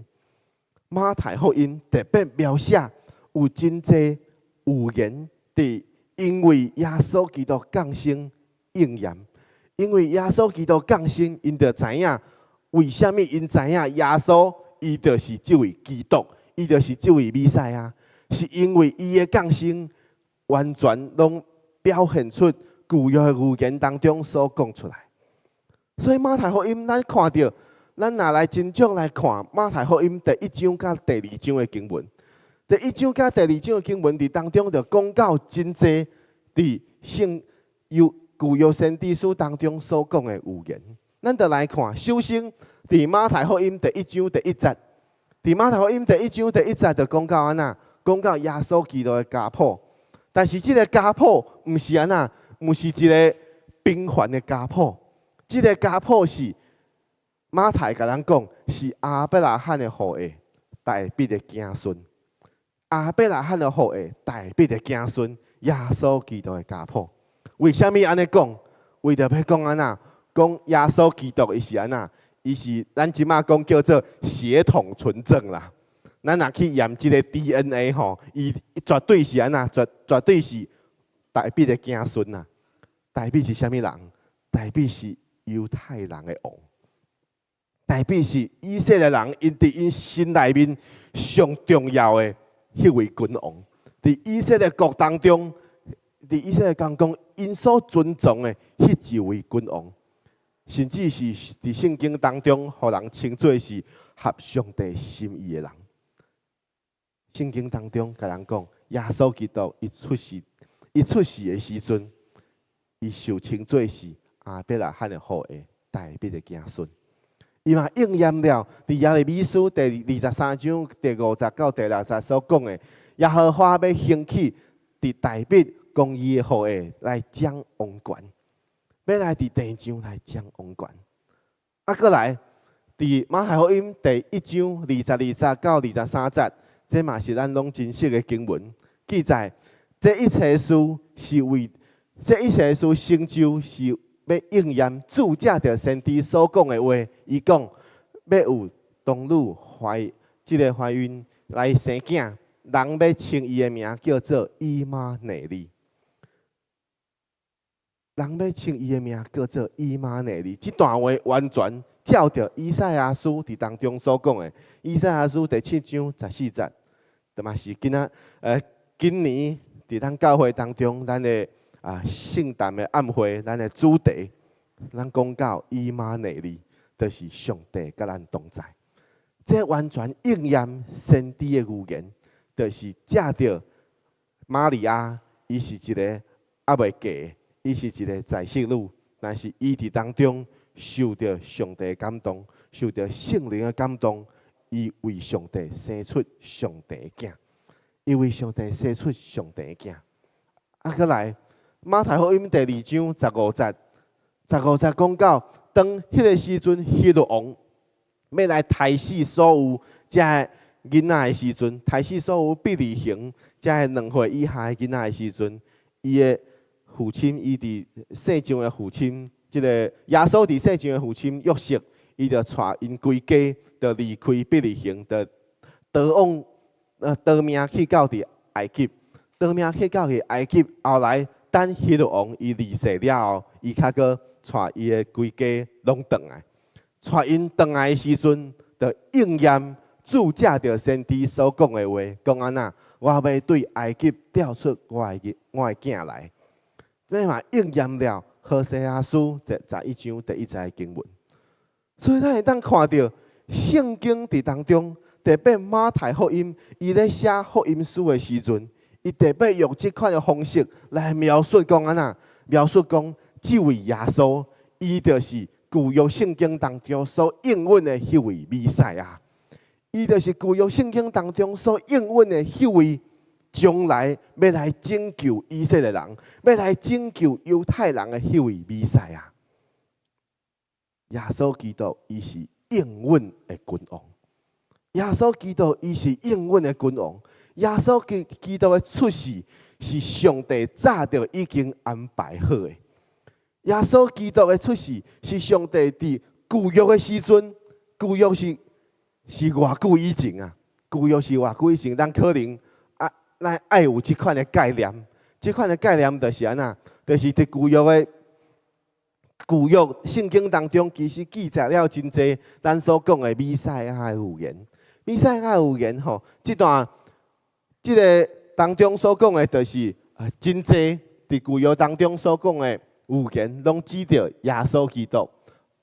馬太福音特別描寫有真濟預言，佇因為耶穌基督降生應驗，因為耶穌基督降生，𪜶就知影為啥物𪜶知影耶穌伊就是這位基督，伊就是這位彌賽亞，是因為伊的降生完全攏表現出舊約的預言當中所講出來。所以馬太福音，咱看著，咱若來真正來看馬太福音第一章佮第二章的經文，第一章佮第二章的經文佇當中就講到真濟佇聖舊舊約先知書當中所講的預言。咱就來看，首先佇馬太福音第一章第一節，佇馬太福音第一章第一節就講到按怎？講到耶穌基督的家譜。但是這个家譜毋是按怎？毋是一个平凡的家譜。這个家譜是馬太共咱講，是亞伯拉罕的後裔，大衛的子孫。亞伯拉罕的後裔，大衛的子孫，耶穌基督的家譜。為啥物按呢講？為著欲講按怎？講耶穌基督伊是按怎？伊是咱這馬講叫做血統純正啦。咱若去驗這个 DNA 吼，伊絕對是按怎？絕對是大衛的子孫啦。大衛是啥物人？大衛是猶太人的王。大衛是以色列人，𪜶佇𪜶心內面上重要的彼位君王。佇以色列國當中，佇以色列講講，𪜶所尊重的彼一位君王，甚至是佇聖經當中，予人稱做是合上帝心意的人。聖經當中共人講，耶穌基督伊出世的時陣，伊受稱做是亞伯拉罕的後裔，大衛的子孫。伊嘛應驗了佇耶利米書第23章第五節到第六節所講的，耶和華欲興起佇大衛公義的後裔來掌王權，欲來佇地上來掌王權。啊，閣來佇馬太福音第一章22節到23節，這嘛是咱攏真熟的經文記載，這一切事成就，是欲應驗主藉著先知所講的話。伊講欲有童女懷這个懷孕來生囝，人欲稱伊的名叫做以馬內利。人欲稱伊的名叫做以馬內利。這段話完全照著以賽亞書佇當中所講的，以賽亞書第七章十四節，就嘛是今仔今年佇咱教會當中，咱的聖誕的晚會，咱的主題，咱講到以馬內利，就是上帝佮咱同在。這完全應驗先知的預言，就是藉著瑪利亞，伊是一个猶未嫁，伊是一个在室女，但是伊佇當中受著上帝的感動，受著聖靈的感動，伊為上帝生出上帝的囝，伊為上帝生出上帝的囝。啊，閣來馬太福音第二章十五節，十五節講到，當彼个時陣，希律王欲來刣死所有遮个囡仔的時陣，刣死所有伯利恆遮个2歲以下的囡仔的時陣，伊的父親，伊佇世上的父親，這个耶穌佇世上的父親約瑟，伊就帶𪜶規家，就離開伯利恆，就逃命去到佇埃及，逃命去到去埃及。後來等希律王伊離世了後，伊較閣帶伊的規家攏轉來，帶𪜶轉來的時陣，就應驗主藉著先知所講的話，講按怎？我欲對埃及調出我的囝來。這嘛應驗了何西阿書第11章第一節的經文。所以咱會當看著聖經佇當中，特別馬太福音，伊咧寫福音書的時陣，伊特別用這款的方式來描述講按怎？描述講這位耶穌，伊就是舊約聖經當中所應允的彼位彌賽亞，伊就是舊約聖經當中所應允的彼位，將來欲來拯救以色列人，欲來拯救猶太人的彼位彌賽亞。耶穌基督，伊是應允的君王。耶穌基督，伊是應允的君王。耶穌基督的出世是上帝早就已經安排好的。耶穌基督的出世是上帝佇舊約的時陣，舊約是偌久以前啊？舊約是偌久以前？咱可能啊，咱愛有這款的概念。這款的概念就是按怎？就是佇舊約聖經當中，其實記載了真濟咱所講的彌賽亞的預言。彌賽亞的預言吼，這段這个當中所講的，就是真濟佇舊約當中所講的預言，攏指著耶穌基督，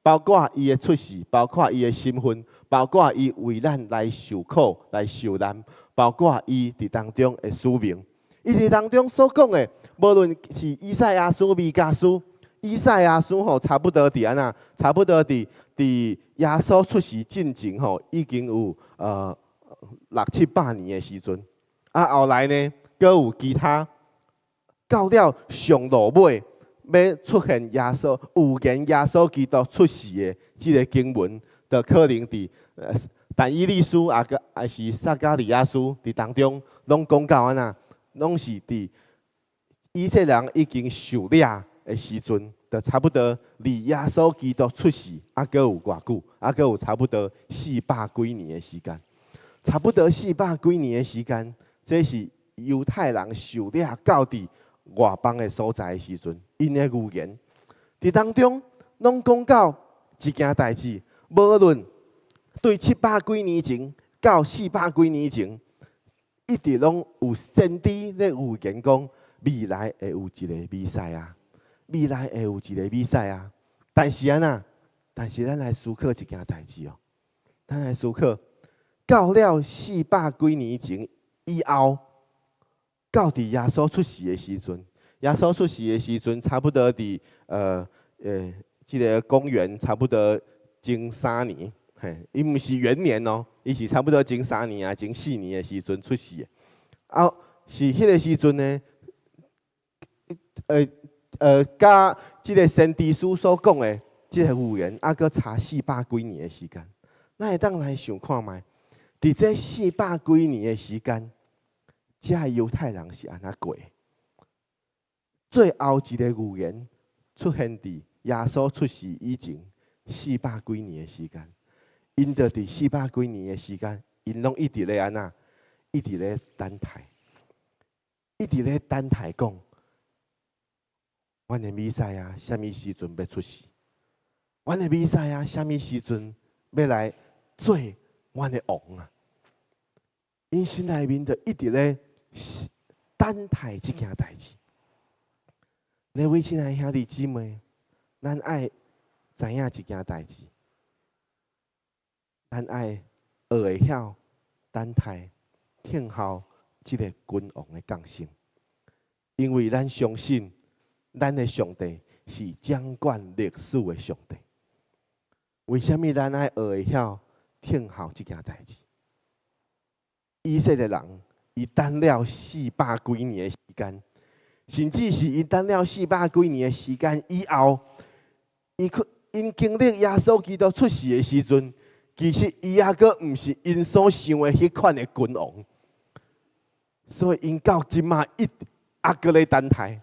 包括伊的出世，包括伊的身份，包括伊為咱來受苦、來受難，包括伊佇當中的使命。伊佇當中所講的，無論是以賽亞書、彌迦書，以賽亞書吼，差不多佇按怎？差不多佇耶穌出世進前吼，已經有六七百年的時陣。啊，後來呢，閣有其他，到了上落尾，欲出現耶穌預言耶穌基督出世的這个經文，就可能佇但以理書啊，閣還是撒迦利亞書佇當中，攏講到按怎？攏是佇以色列人已經受掠的時陣，就差不多離耶穌基督出世，猶閣有偌久？猶閣有差不多四百幾年的時間。差不多四百幾年的時間，這是猶太人受掠到佇外邦的所在的時陣，𪜶的預言佇當中攏講到一件代誌，無論對七百幾年前到四百幾年前，一直攏有先知咧預言講未來會有一個彌賽亞，未來會有一個彌賽亞。但是按怎？但是咱來思考一件代誌哦，咱來思考，到了四百幾年前以後，到佇耶穌出世的時陣，耶穌出世的時陣，差不多佇這个公元差不多前三年，嘿，伊毋是元年哦，伊是差不多前三年啊，前四年的時陣出世的。啊，是彼个時陣呢，佮這个先知書所講的這个預言，猶閣差四百幾年的時間。咱會當來想看覓，佇這四百幾年的時間，這猶太人是按怎過的？最後一个預言出現佇耶穌出世以前四百幾年的時間，𪜶就佇四百幾年的時間，𪜶攏一直咧按怎？一直咧等待，一直咧等待講，阮的彌賽亞啥物時陣欲出世？阮的彌賽亞啥物時陣欲來做阮的王啊？𪜶心內面就一直咧等待這件代誌。各位親愛兄弟姊妹，咱愛知影一件代誌，咱愛學會曉等待、等候這个君王的降生，因為咱相信咱的上帝是掌管歷史的上帝。為啥物咱愛學會曉等候這件代誌？以色列人伊等了四百幾年的時間，甚至是伊等了四百幾年的時間以後，伊去𪜶經歷耶穌基督出世的時陣，其實伊猶閣毋是𪜶所想的彼款的君王，所以𪜶到這馬一猶閣咧等待。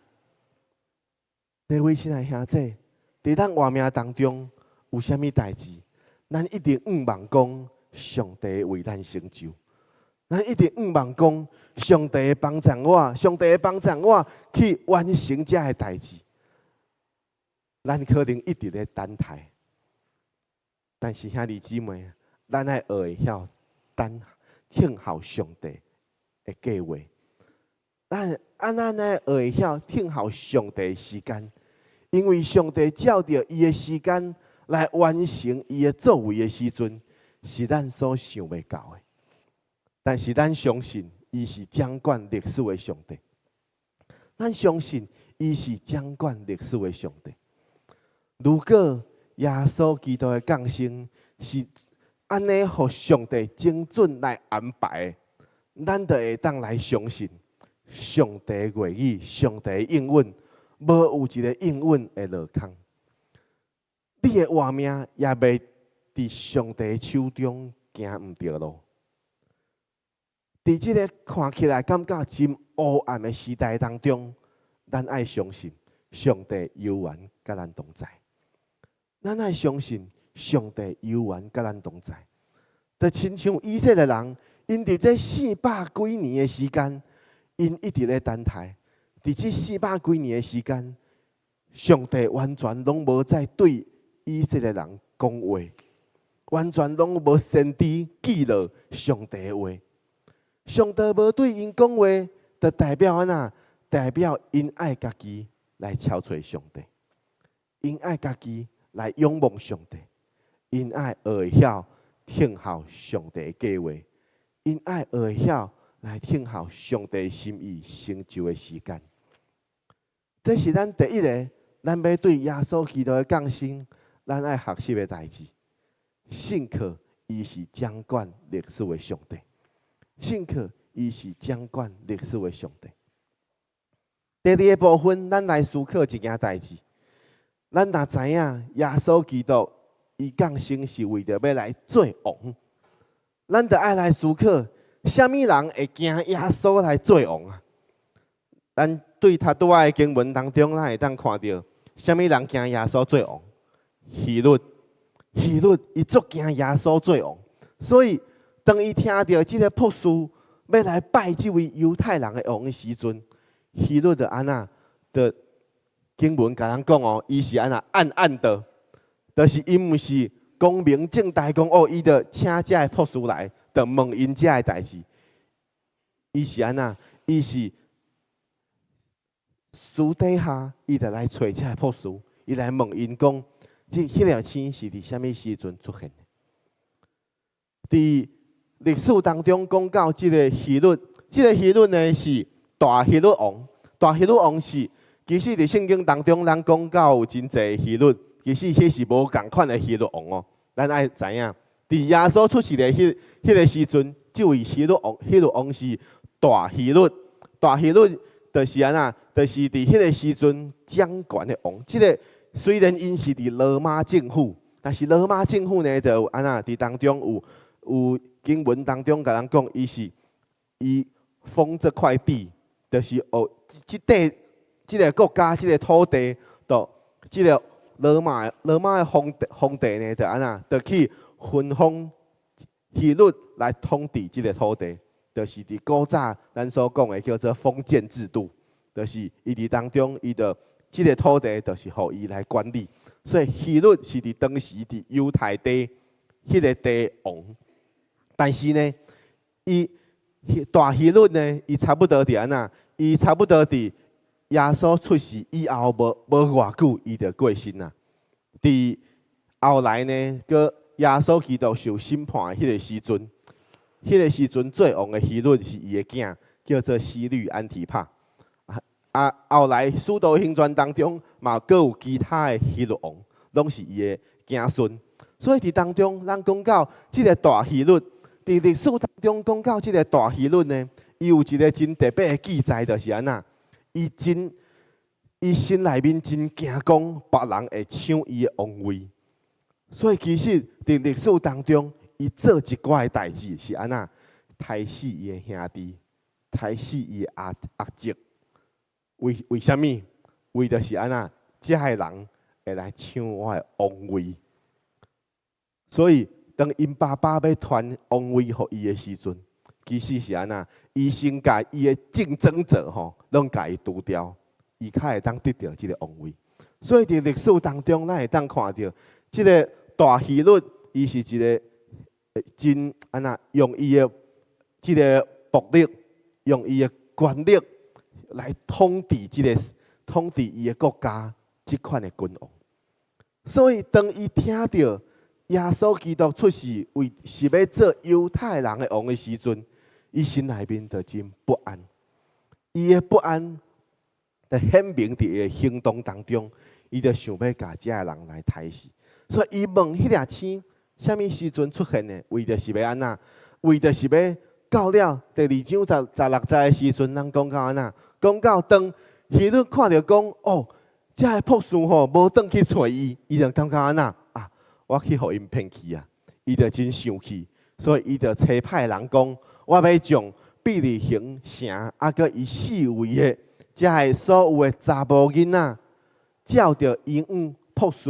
各位親愛兄弟，佇咱活命當中有啥物代誌，咱一定向望講上帝為咱成就。咱一定向望講上帝會幫助我，上帝會幫助我去完成這个代誌。咱可能一直咧等待，但是兄弟姊妹，咱愛學會曉等等候上帝的計劃。咱按咱愛學會曉等候上帝的時間，因為上帝照著伊的時間來完成伊的作為的時陣，是咱所想袂到的。但是咱相信，伊是掌管歷史的上帝。咱相信，伊是掌管歷史的上帝。如果耶穌基督的降生是按呢，予上帝精準來安排，咱就會當來相信上帝的話語、上帝的應允，無有一个應允會落空。你的活命也袂佇上帝手中行毋著路。佇這个看起來感覺真烏暗的時代當中，咱愛相信上帝猶原佮咱同在。咱愛相信上帝猶原佮咱同在。就親像以色列人，𪜶佇這四百幾年的時間，𪜶一直咧等待。佇這四百幾年的時間，上帝完全攏無再對以色列人講話，完全攏無先知記錄上帝的話。上帝無對𪜶講話，就代表按怎？代表𪜶愛家己來敲揣上帝，𪜶愛家己來仰望上帝，𪜶愛學會曉聽候上帝的計劃，𪜶愛學會曉來聽候上帝心意成就的時間。這是咱第一个，咱欲對耶穌基督的降生，咱愛學習的代誌。信靠伊是掌管歷史的上帝，信靠伊是掌管歷史的上帝。第二个部分，咱來思考一件代誌。咱若知影耶穌基督伊降生是為著欲來做王，咱著愛來思考，啥物人會驚耶穌來做王啊？咱對頭拄仔的經文當中，咱會當看著，啥物人驚耶穌做王？希律，希律伊足驚耶穌做王，所以當伊聽著這个博士欲來拜這位猶太人的王的時陣，希律就按怎？就經文共咱講哦，伊是按怎暗暗的，就是伊毋是光明正大講哦，伊就請這个博士來，就問𪜶這个代誌。伊是按怎？伊是私底下，伊就來揣這个博士，伊來問𪜶講，這彼粒星是佇啥物時陣出現的？佇歷史當中講到這个希律，這个希律呢是大希律王，大希律王是其實佇聖經當中，咱講到有真濟希律，其實彼是無仝款的希律王哦。咱愛知影，佇耶穌出世的彼个時陣，這位希律王，希律王是大希律，大希律就是按怎，就是佇彼个時陣掌權的王。這个雖然𪜶是佇羅馬政府，但是羅馬政府呢，就有按怎佇當中有經文當中共咱講，伊是伊封這塊地，就是哦，這塊這个國家，這个土地，就這个羅馬的皇帝呢，就按怎，就去分封希律來統治這个土地，就是佇古早咱所講的叫做封建制度，就是伊佇當中，伊就這个土地就是予伊來管理，所以希律是佇當時佇猶太地彼个地王，但是呢，伊大希律呢，伊差不多佇按怎，伊差不多佇耶穌出世以後無偌久，伊就過身啦。佇後來呢，閣耶穌基督受審判的彼个時陣，彼个時陣做王的希律是伊的囝，叫做希律安提帕。啊，後來使徒行傳當中嘛，閣有其他的希律王，攏是伊的子孫。所以佇當中，咱講到這个大希律，佇歷史當中講到這个大希律呢，伊有一个真特別的記載，就是按怎？伊真，伊心內面真驚講別人會搶伊的王位，所以其實佇歷史當中，伊做一寡的代誌是按怎？刣死伊的兄弟，刣死伊的阿叔。為啥物？為著是按怎？這个人會來搶我的王位。所以當𪜶爸爸欲傳王位予伊的時陣，其實是按怎？伊先共伊的競爭者吼，攏共伊除掉，伊較會當得著這个王位。所以佇歷史當中，咱會當看著這个大希律，伊是一个真按怎用伊的這个暴力，用伊的權力來統治這个統治伊的國家，這款的君王。所以當伊聽著耶穌基督出世為是欲做猶太人的王的時陣，伊心內面就真不安。伊的不安就顯明佇伊的行動當中，伊就想欲共這个人來刣死。所以伊問彼粒星啥物時陣出現的？為著是欲按怎？為著是欲到了第二章十六節的時陣，咱講到按怎？講到當希律看著講哦，這个博士吼無轉去揣伊，伊就感覺按怎啊？我去予𪜶騙去啊！伊就真生氣，所以伊就差派人講：我欲將伯利恆城啊，閣伊四圍的遮个所有的查某囡仔，照著醫院博士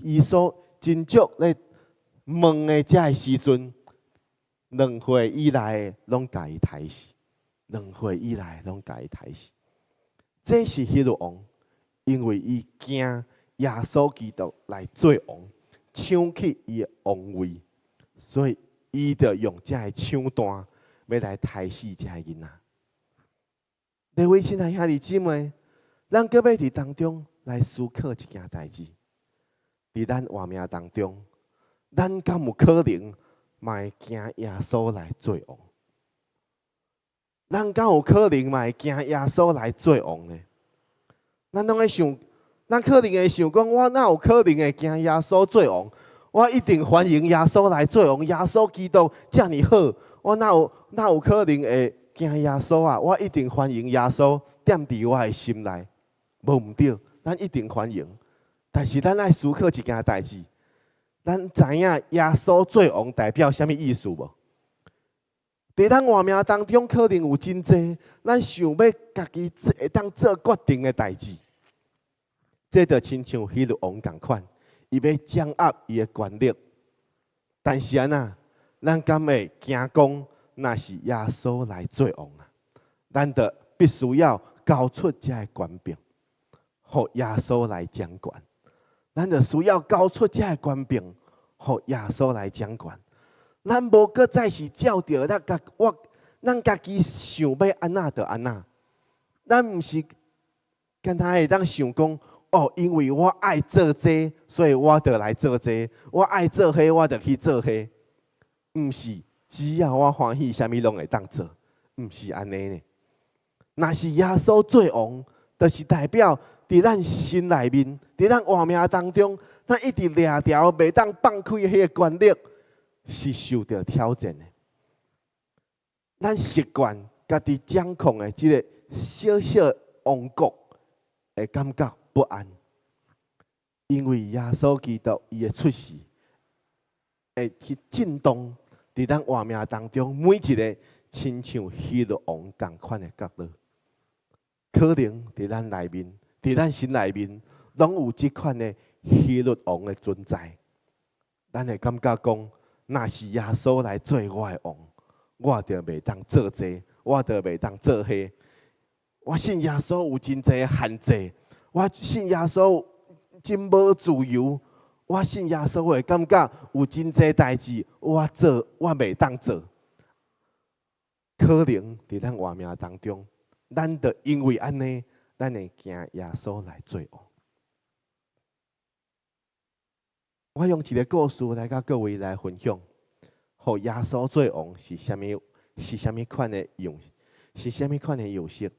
伊所真足咧問的遮个時陣，2歲以內的攏共伊刣死，2歲以內攏共伊刣死。這是希律王，因為伊驚耶穌基督來做王，搶去伊的王位，所以伊就用這个手段欲來刣死這个囡仔。各位親愛兄弟姊妹，咱閣欲佇當中來思考一件代誌。佇咱活命當中，咱敢有可能嘛會驚耶穌來做王？咱敢有可能嘛會驚耶穌來做王呢？咱攏會想，咱可能會想講，我哪有可能會驚耶穌做王？我一定歡迎耶穌來做王。耶穌基督遮爾好，我哪有可能會驚耶穌啊？我一定歡迎耶穌踮佇我的心內，無毋對，咱一定歡迎。但是咱愛思考一件代誌，咱知影耶穌做王代表啥物意思無？佇咱活命當中，可能有真濟咱想欲家己會當做決定的代誌，這就親像希律王仝款，伊欲掌握伊的權力。但是按怎，咱敢會驚講，若是耶穌來做王啊？咱就必須要交出這个權柄，予耶穌來掌權。咱就需要交出這个權柄，予耶穌來掌權。咱無閣再是照著咱家己想欲按怎就按怎。咱毋是敢若會當想講，哦，因為我愛做這，所以我就來做這，我愛做彼，我就去做彼。毋是，只要我歡喜，啥物攏會當做，毋是按呢呢。若是耶穌做王，就是代表佇咱心內面，佇咱活命當中，咱一直掠牢袂當放開彼个權力，是受著挑戰的。咱習慣家己掌控的這个小小王國，會感覺不安，因為耶穌基督伊的出世，會去震動佇咱活命當中每一个親像希律王仝款的角落，可能佇咱內面，佇咱心內面，攏有這款的希律王的存在。咱會感覺講，若是耶穌來做我的王，我就袂當做這，我就袂當做彼。我信耶穌有真濟限制，我信耶穌真無自由。我信耶穌會感覺有真濟代誌，我做我袂當做。可能佇咱活命當中，咱就因為按呢，咱會驚耶穌來做王。我用一个故事來佮各位來分享，予耶穌做王是啥物？是啥物款的樣？是啥物款的樣式？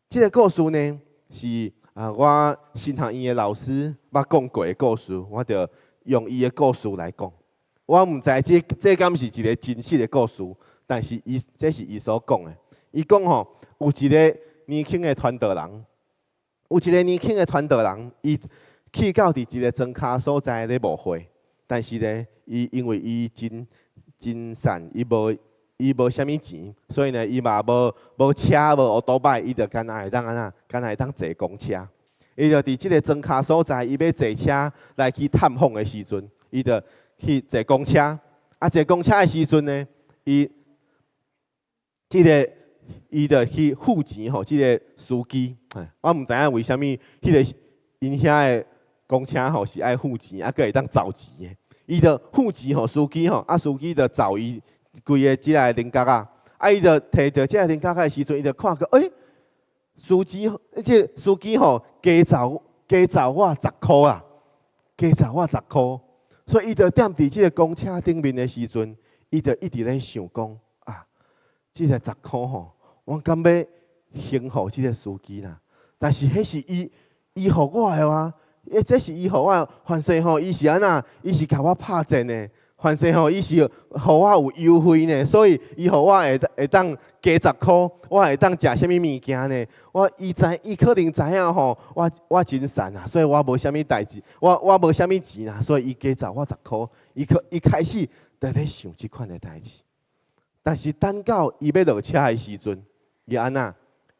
這个故事呢，是啊，我神學院的老師捌講過的故事，我就用伊的故事來講。我毋知這敢是一个真實的故事，但是伊這是伊所講的。伊講吼，有一个年輕的傳道人，有一個年輕的傳道人，伊去到佇一个莊跤所在咧牧會，但是呢，伊因為伊真真散，伊無啥物錢，所以呢，伊嘛無車無歐多擺，伊就干焦會當按怎，干焦會當坐公車。伊就佇這个莊跤所在，伊欲坐車來去探訪的時陣，伊就去坐公車。啊，坐公車的時陣呢，伊這个伊就去付錢予這个司機。我毋知影為啥物，彼个𪜶遐的公車吼是愛付錢，啊，閣會當找錢的。伊就付錢予司機吼，啊，司機就找伊規个這个零角仔，啊，伊就提著這个零角仔的時陣，伊就看過，欸，司機，這個司機吼加找我十箍啊，加找我十箍，所以伊就踮佇這个公車頂面的時陣，伊就一直咧想講啊，這个十箍吼，我敢欲還予這个司機啦？但是彼是伊予我的啊，欸，這是伊予我的，凡勢吼，伊是按怎？伊是共我拍折呢？凡勢吼，伊是予我有優惠呢，所以伊予我會當加十箍，我會當食啥物物件呢？我伊知，伊可能知影吼，我真散啊，所以我無啥物代誌，我無啥物錢啊，所以伊加找我十箍，伊開始就咧想這款的代誌。但是等到伊欲落車的時陣，伊按怎？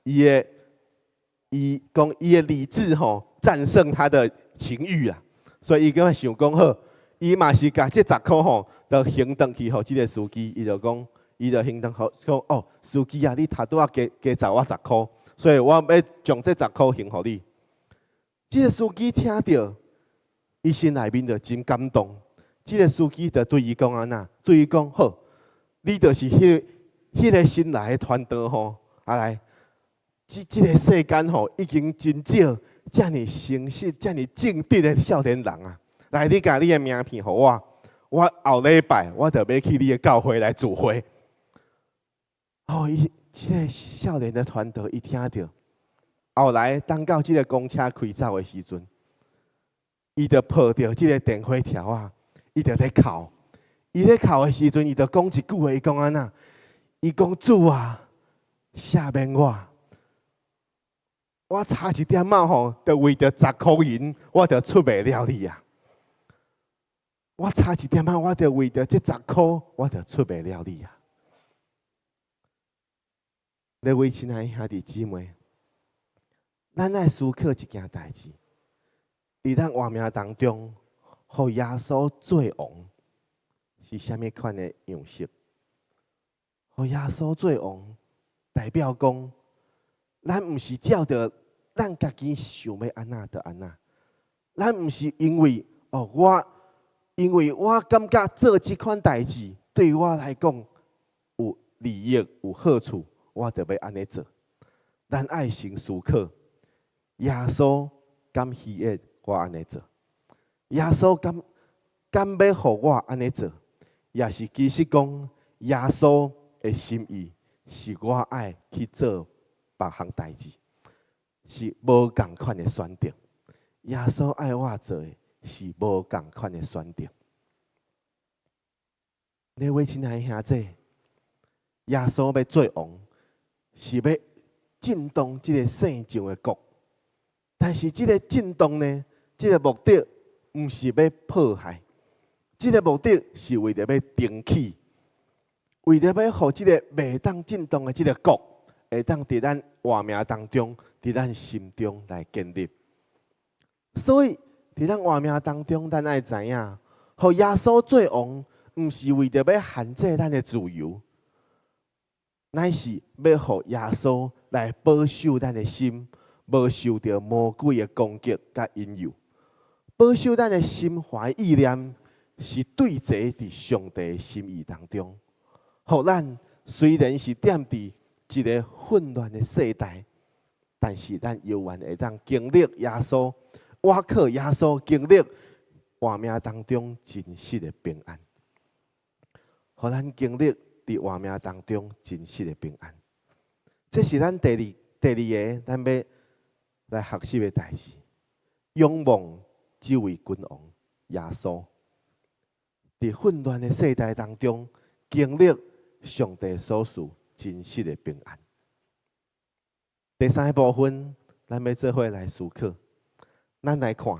伊講伊的理智吼戰勝他的情慾啊，所以伊閣想講好。伊嘛是共這十箍吼，就還轉去予這个司機，伊就講，伊就還轉予講哦，司機啊，你頭拄仔加加找我十箍，所以我欲將這十箍還予你。這个司機聽著，伊心內面就真感動。這个司機就對伊講按怎？對伊講好，你就是彼个新來的傳道吼，啊來，這个世間吼已經真少遮爾誠實、遮爾正直的少年人啊。來，你共你的名片予我，我後禮拜我就欲去你的教會來聚會。哦，伊這个少年的傳道，伊聽著，後來等到這个公車開走的時陣，伊就抱著這个電火條仔，伊就咧哭。伊咧哭的時陣，伊就講一句話，伊講按怎？伊講主啊，赦免我，我差一點仔吼，就為著十箍銀，我就出賣了你啊！我差一點仔，我就為著這十箍，我就出賣了你啊！各位親愛兄弟姊妹，咱愛思考一件代誌，佇咱活命當中，予耶穌做王是啥物款的樣式？予耶穌做王，代表講，咱毋是照著咱家己想欲按怎就按怎，咱毋是因為哦，我因為我感覺做這款代誌對我來講有利益有好處，我就欲按呢做。咱愛先思考，耶穌敢喜悅我按呢做？耶穌敢敢欲予我按呢做？抑是其實講耶穌的心意是我愛去做別項代誌，是無仝款的選擇。耶穌愛我做的是無仝款的選擇。各位親愛的兄弟，耶穌欲做王，是欲震動這个世上的國，但是這个震動呢，這个目的毋是欲破壞，這个目的是為著欲重起，為著欲予這个袂當震動的這个國，會當佇咱活命當中，佇咱心中來建立。所以，佇咱活命當中，咱愛知影，予耶穌做王，毋是為著欲限制咱的自由，乃是欲予耶穌來保守咱的心，無受著魔鬼的攻擊佮引誘，保守咱的心懷意念是對齊佇上帝的心意當中。予咱雖然是踮佇一个混亂的世代，但是咱猶原會當經歷耶穌，倚靠耶穌經歷活命當中真實的平安。予咱經歷佇活命當中真實的平安。這是咱第二個，咱欲來學習的代誌。仰望這位君王耶穌，佇混亂的世代當中，經歷上帝所賜真實的平安。第三个部分，咱欲做伙來思考，咱來看，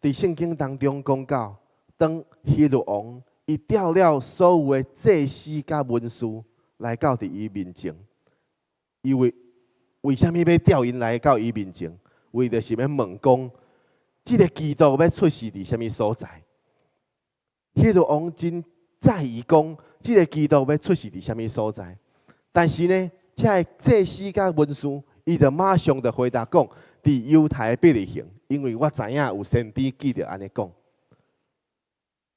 佇聖經當中講到，當希律王伊召了所有的祭司佮文士來到佇伊面前，伊為為啥物欲召𪜶來到伊面前？為著是欲問講，這个基督欲出世佇啥物所在？希律王真在意講，這个基督欲出世佇啥物所在？但是呢，這个祭司佮文士，伊就馬上就回答講，佇猶太伯利恆，因為我知影有先知記著按呢講。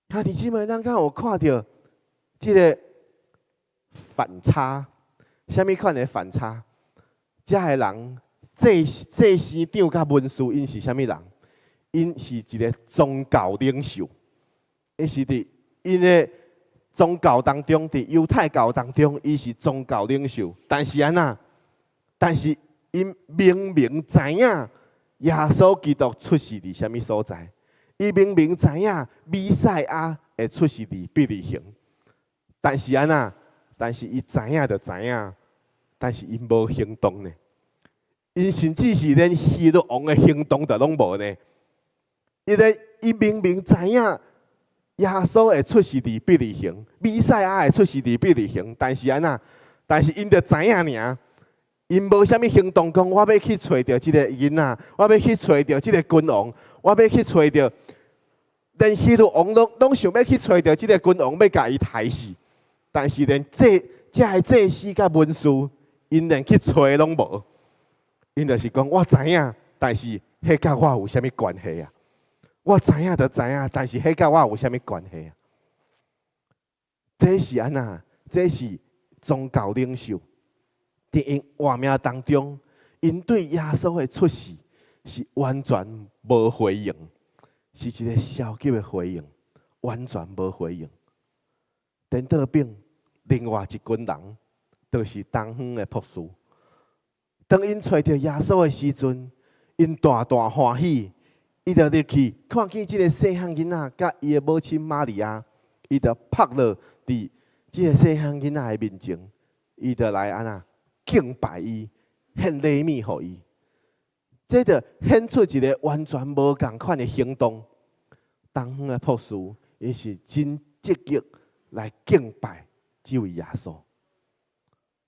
兄弟姊妹，咱敢有看著這个反差？啥物款的反差？這个人祭司長佮文士，𪜶是啥物人？𪜶是一个宗教領袖，𪜶是佇𪜶的宗教當中，佇猶太教當中，伊是宗教領袖。但是按怎？但是𪜶明明知影耶穌基督出世佇啥物所在，伊明明知影彌賽亞會出世佇伯利恆，但是按怎？但是伊知影就知影，但是𪜶無行動呢。𪜶甚至是連希律王的行動都攏無呢。伊咧，伊明明知影耶穌會出世佇伯利恆，彌賽亞會出世佇伯利恆，但是按怎？但是𪜶就知影爾，𪜶無啥物行動，講我欲去揣著這个囡仔，我欲去揣著這个君王，我欲去揣著，連希律王攏攏想欲去揣著這个君王，欲共伊刣死。但是連這个祭司佮文士，𪜶連去揣攏無。𪜶就是講我知影，但是彼佮我有啥物關係啊？我知影就知影，但是彼佮我有啥物關係啊？這是按怎？這是宗教領袖佇𪜶活命當中，𪜶對耶穌的出世是完全無回應，是一个消極的回應，完全無回應。顛倒反，另外一群人，就是東方的博士。當𪜶揣著耶穌的時陣，𪜶大大歡喜，伊就入去看見這個細漢囡仔佮伊的母親瑪利亞，伊就撲落佇這個細漢囡仔的面前，伊就來按怎敬拜伊，獻禮物予伊。這就顯出一個完全無仝款的行動。東方的博士，伊是真積極來敬拜這位耶穌，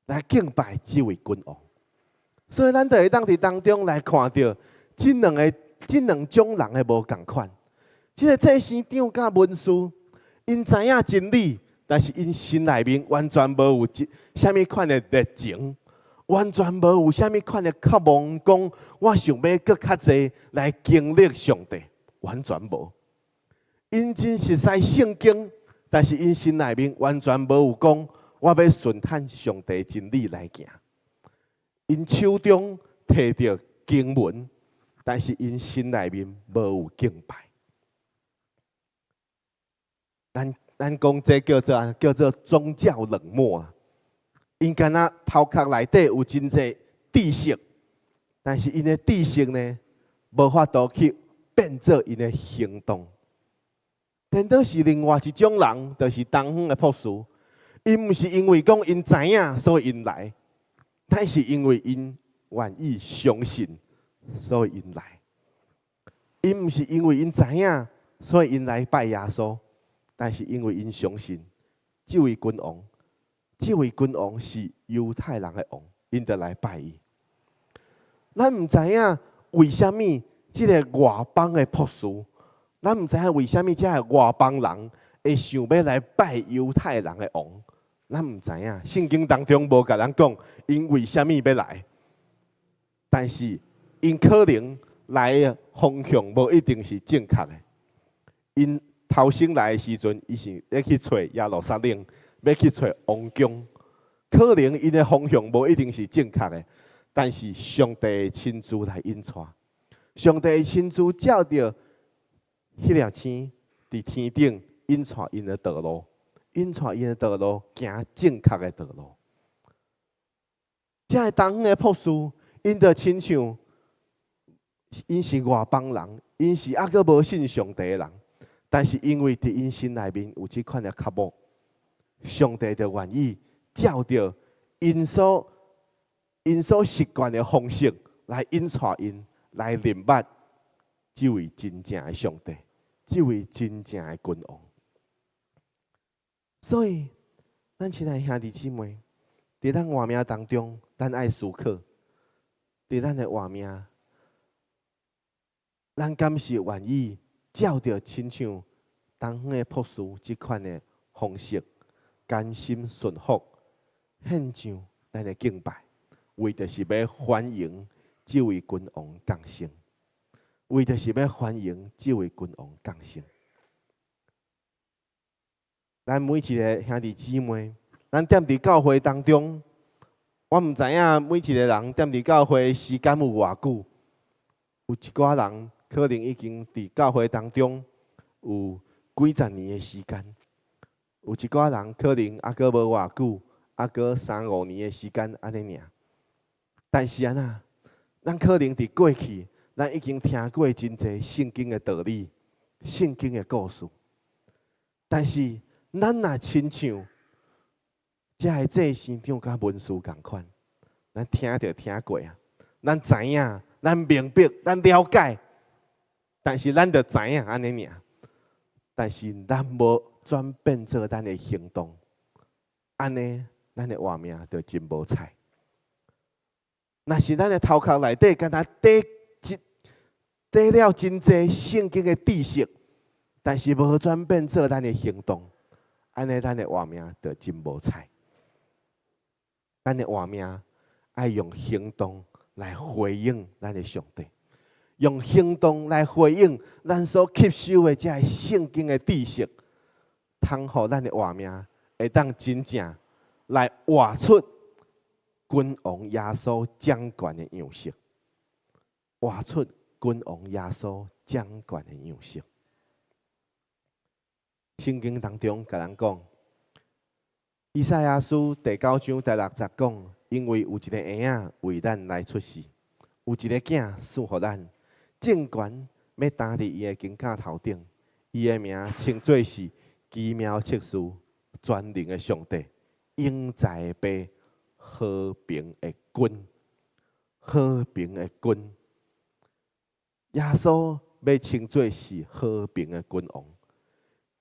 來敬拜這位君王。所以，咱就會當佇當中來看著這兩个、這兩種人的無仝款。這个祭司長佮文士，𪜶知影真理，但是𪜶心內面完全無有一啥物款的熱情，完全無有啥物款的渴望，講我想欲閣較濟來經歷上帝，完全無。𪜶真熟悉聖經，但是𪜶心內面完全無有講，我欲順趁上帝真理來行。𪜶手中提著經文，但是𪜶心內面無有敬拜。咱講這叫做按怎，叫做宗教冷漠啊。𪜶敢若頭殼內底有真濟知識，但是𪜶的知識呢，無法度去變做𪜶的行動。顛倒是另外一種人，就是東方的博士，𪜶毋是因為講𪜶知影，所以𪜶來。但是因為𪜶願意相信，所以𪜶來。𪜶毋是因為𪜶知影，所以𪜶來拜耶穌。但是因為𪜶相信這位君王，這位君王是猶太人的王，𪜶就來拜伊。咱毋知影為啥物這个外邦的博士，咱毋知影為啥物這个外邦人會想欲來拜猶太人的王。咱毋知影，聖經當中無共咱講，𪜶為啥物欲來？但是𪜶可能來的方向無一定是正確的。𪜶頭先來的時陣，伊是欲去揣耶路撒冷，欲去揣王宮。可能𪜶的方向無一定是正確的，但是上帝親自來引帶，上帝親自照著彼粒星佇天頂引帶𪜶的道路。引帶𪜶的道路，行正確的道路。這个東方的博士，𪜶就親像，𪜶是外邦人，𪜶是猶閣無信上帝的人，但是因為佇𪜶心內面有這款的渴慕，上帝就願意照著𪜶所習慣的方式來引帶𪜶來認捌這位真正的上帝，這位真正的君王。所以，咱親愛的兄弟姊妹，佇咱活命當中，咱愛思考，佇咱的活命，咱敢是願意照著親像東方的博士這款的方式，甘心順服，獻上咱的敬拜，為著是欲歡迎這位君王降生，為著是欲歡迎這位君王降生。咱每一个兄弟姊妹，咱踮佇教會當中，我毋知影每一个人踮佇教會時間有偌久，有一寡人可能已經佇教會當中有幾十年的時間，有一寡人可能猶閣無偌久，猶閣三五年的時間按呢爾。但是按怎，咱可能佇過去，咱已經聽過真濟聖經的道理、聖經的故事，但是，咱若親像這个祭司長佮文士仝款，咱聽就聽過啊，咱知影，咱明白，咱了解，但是咱就知影按呢爾，但是咱無轉變做咱的行動，按呢，咱的活命就真無彩。若是咱的頭殼內底敢若綴了真濟聖經的知識，但是無轉變做咱的行動。按呢，咱的活命就真無彩。咱的活命愛用行動來回應咱的上帝，用行動來回應咱所吸收的這个聖經的知識，通予咱的活命會當真正來活出君王耶穌掌權的樣式，活出君王耶穌掌權的樣式。聖經當中共咱講，以賽亞書第九章第六節講，因為有一个嬰仔為咱來出世，有一个囝賜予咱，政權欲擔佇伊的肩胛頭頂，伊的名稱做是奇妙策士、全能的上帝、永在的父、和平的君、和平的君。耶穌欲稱做是和平的君王。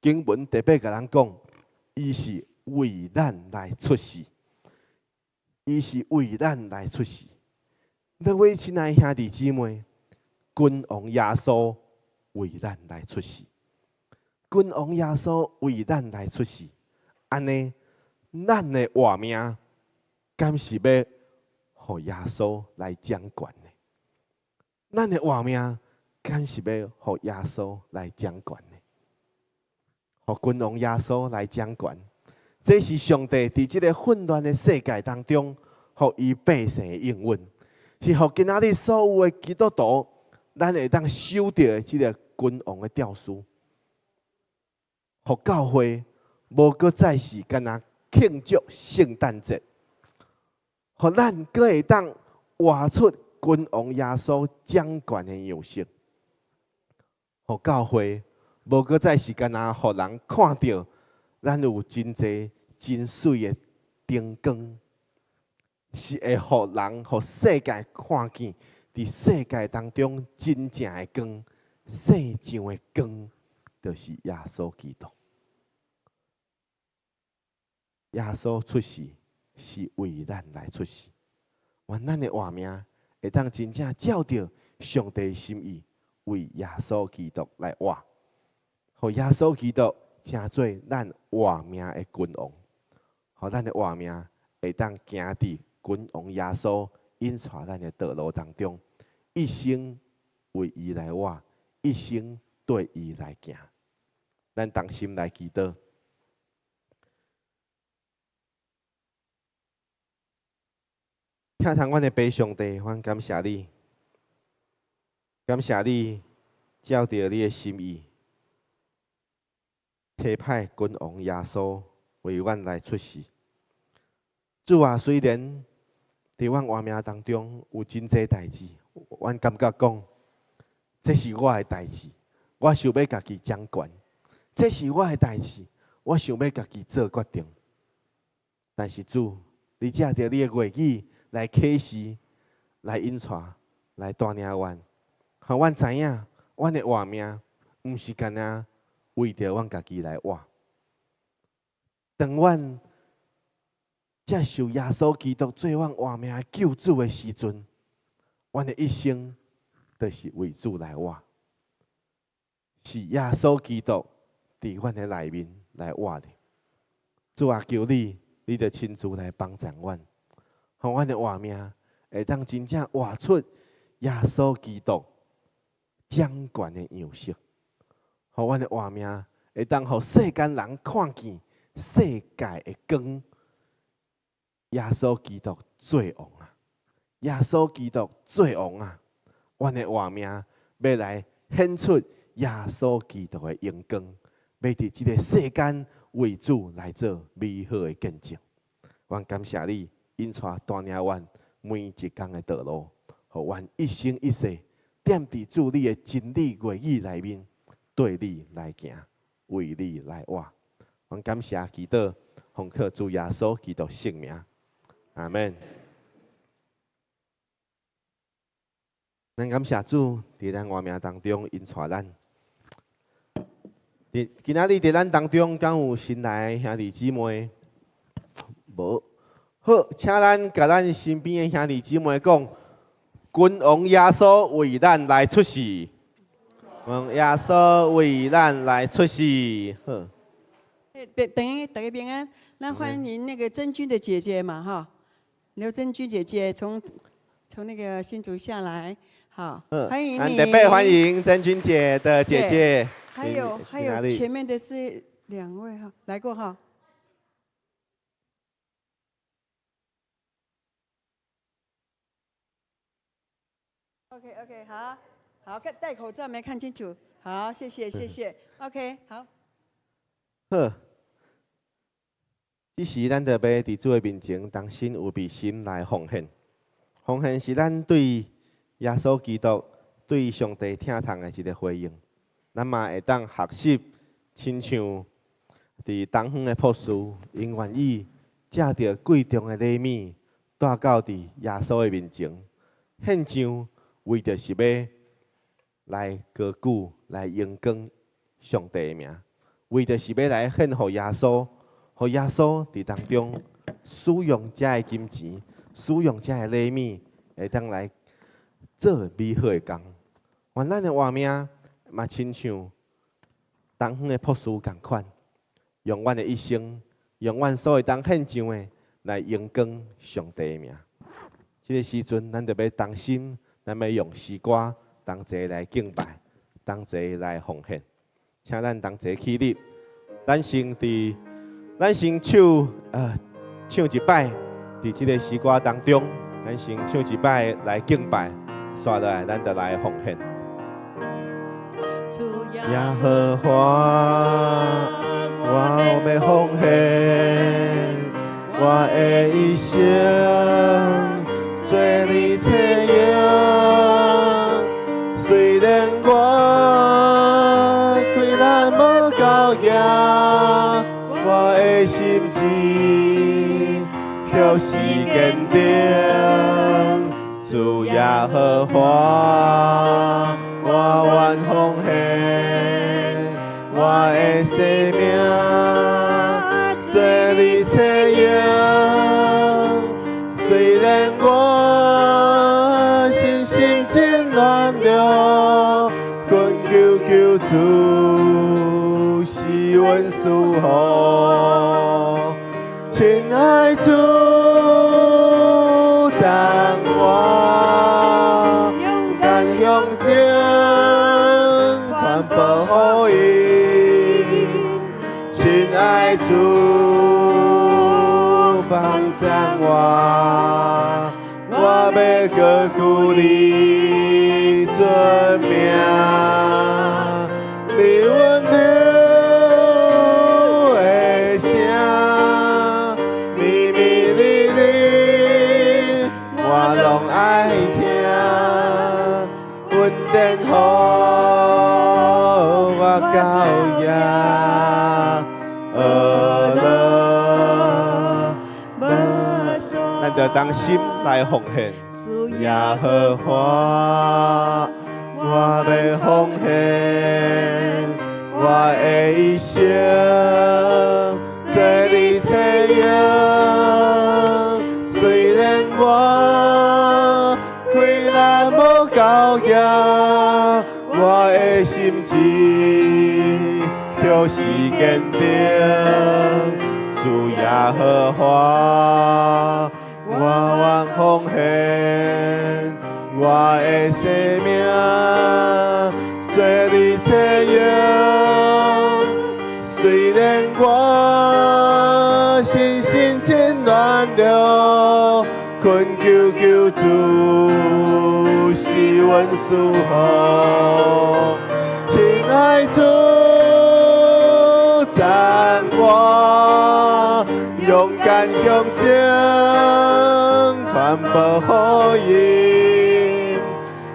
經文特別共咱講，伊是為咱來出世，伊是為咱來出世。各位親愛兄弟姊妹，君王耶穌為咱來出世，君王耶穌為咱來出世，按呢，咱的活命敢是欲予耶穌來掌權的？咱的活命敢是欲予耶穌來掌權的？予君王耶穌來掌權，這是上帝佇這个混亂的世界當中，予伊百姓的應允，是予今仔日所有的基督徒，咱會當守著這个君王的詔書，予教會無閣再是干焦慶祝聖誕節，予咱閣會當活出君王耶穌掌權的樣式，予教會無閣再是干焦予人看著咱有真濟真媠的燈光，是會予人、予世界看見，佇世界當中真正的光、世上的光，就是耶穌基督。耶穌出世是為咱來出世，願咱的活命會當真正照著上帝心意，為耶穌基督來活，予耶穌基督成做咱活命的君王，予咱的活命會當行佇君王耶穌引帶咱的道路當中，一生為伊來活，一生對伊來行。咱同心來祈禱。疼痛阮的父上帝，阮感謝你，感謝你照著你的心意，差派君王耶穌為阮來出世。主啊，雖然佇阮活命當中有真濟代誌，阮感覺講，這是我的代誌，我想欲家己掌權；這是我的代誌，我想欲家己做決定。但是主，你藉著你的話語來啟示、來引帶、來帶領阮，予阮知影，阮的活命毋是干焦為著阮家己來活。當阮接受耶穌基督做阮活命的救主的時陣，阮的一生就是為主來活，是耶穌基督佇阮的內面來活的。主啊，求你，你著親自來幫助阮，予阮的活命會當真正活出耶穌基督掌權的樣式，予阮的活命會當予世間人看見世界的光。耶穌基督做王啊！耶穌基督做王啊！阮的活命欲來顯出耶穌基督的榮光，欲佇這个世間為主來做美好的見證。阮感謝你，引帶帶領阮每一工的道路，予阮一生一世踮佇主你的真理話語內面，對你來行，為你來活。阮感謝祈禱，奉靠主耶穌基督聖名。阿們。咱感謝主，佇咱活命當中引帶咱。佇今仔日佇咱當中，敢有新來的兄弟姊妹？無。好，請咱共咱身邊的兄弟姊妹講：君王耶穌為咱來出世。君王耶穌為咱來出世。好。等於大家平安，咱歡迎那個真君的姐姐嘛，哈，劉真君姐姐從那個新竹下來，好，歡迎你。特別歡迎真君姐的姐姐。還有前面的這兩位哈，來過哈。OK OK，好，好，看戴口罩沒看清楚，好，謝謝謝謝，OK，好。好，這時咱就欲佇主的面前，同心預備心來奉獻。奉獻是咱對耶穌基督、對上帝疼痛的一个回應。咱嘛會當學習，親像佇東方的博士，𪜶願意藉著貴重的禮物帶到佇耶穌的面前，獻上，為著是欲來高舉、來榮光上帝的名，為著是欲來獻予耶穌，予耶穌佇當中使用這个金錢，使用這个禮物，會當來做美好的工。願咱的活命嘛，親像東方的博士仝款，用阮的一生，用阮所會當獻上的，來榮光上帝的名。這个時陣，咱就欲同心，咱欲用詩歌同齊來敬拜，同齊來奉獻。請咱同齊起立，咱先唱一擺，佇這个詩歌當中，咱先唱一擺來敬拜，紲落來，咱就來奉獻。耶和華，我欲奉獻我的一生，做你冊用。雖然我氣力無夠強，我的心志卻是堅定。主耶和華，我願奉獻我的生命，做你冊用。雖然我身心真軟弱，懇求救主施恩賜福，親愛主讚我，勇敢向前，傳播福音。親愛主幫贊我，我欲高舉你尊名，你溫柔的聲，美美麗麗，我攏愛聽，恩典予我到遐，呵樂無咱就同心來奉獻。耶和華，我欲奉獻我的一生，做你冊用。雖然我氣力無夠強，我的心志卻是堅定。主耶和華，我願奉獻我的生命，做你冊用。雖然我身心真軟弱，懇求救主施恩賜福，親愛主讚我，勇敢向前，傳播福音。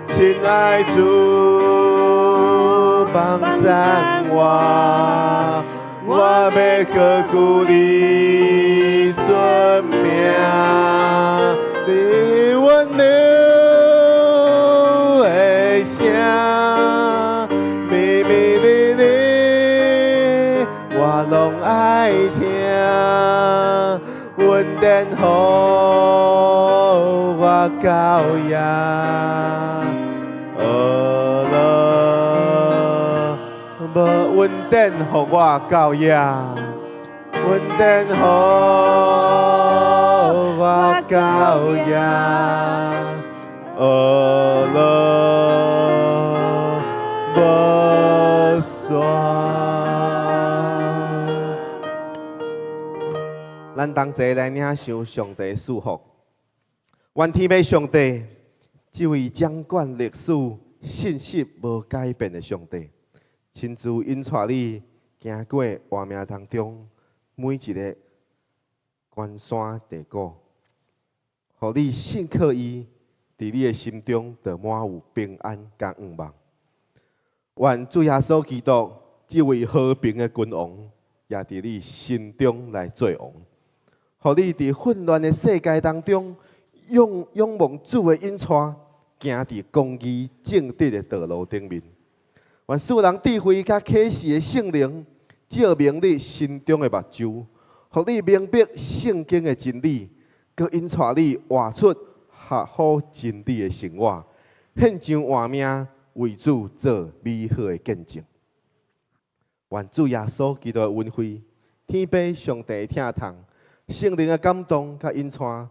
親愛主幫贊我，我欲高舉你尊名，你溫柔的聲，美美麗麗，我攏愛聽，恩典予我到遐，呵樂無恩典予我到遐，恩典予我到遐，呵樂無煞。咱同齊來領受上帝賜福。願天父上帝，這位掌管歷史、信實無改變的上帝，親自引帶你。行過活命當中每一个關山低谷，予你信靠伊，佇你的心中就滿有平安佮盼望。願主耶穌基督這位和平的君王，也佇你心中來做王，予你佇混亂的世界當中，仰望主的引帶，行佇公義正直的道路頂面。願賜人智慧佮啟示的聖靈，照明你心中的目睭，予你明白聖經的真理，閣引帶你活出合乎真理的生活，獻上活命為主做美好的見證。願主耶穌基督的恩惠、天父上帝的疼痛、聖靈的感動佮引帶，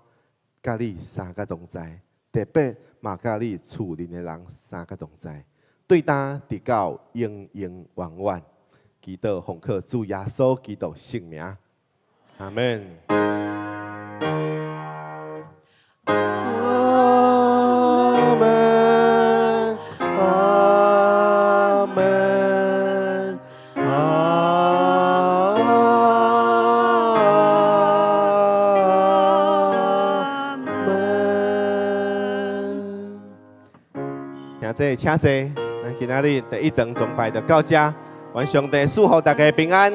佮你三個同在，特別嘛佮你厝內的人三個同在，對今直到永永遠遠。祈禱奉靠主耶穌基督聖名，阿門。阿門，阿門，阿門。兄弟，請坐。咱今仔日第一堂崇拜就到這，願上帝賜予大家平安。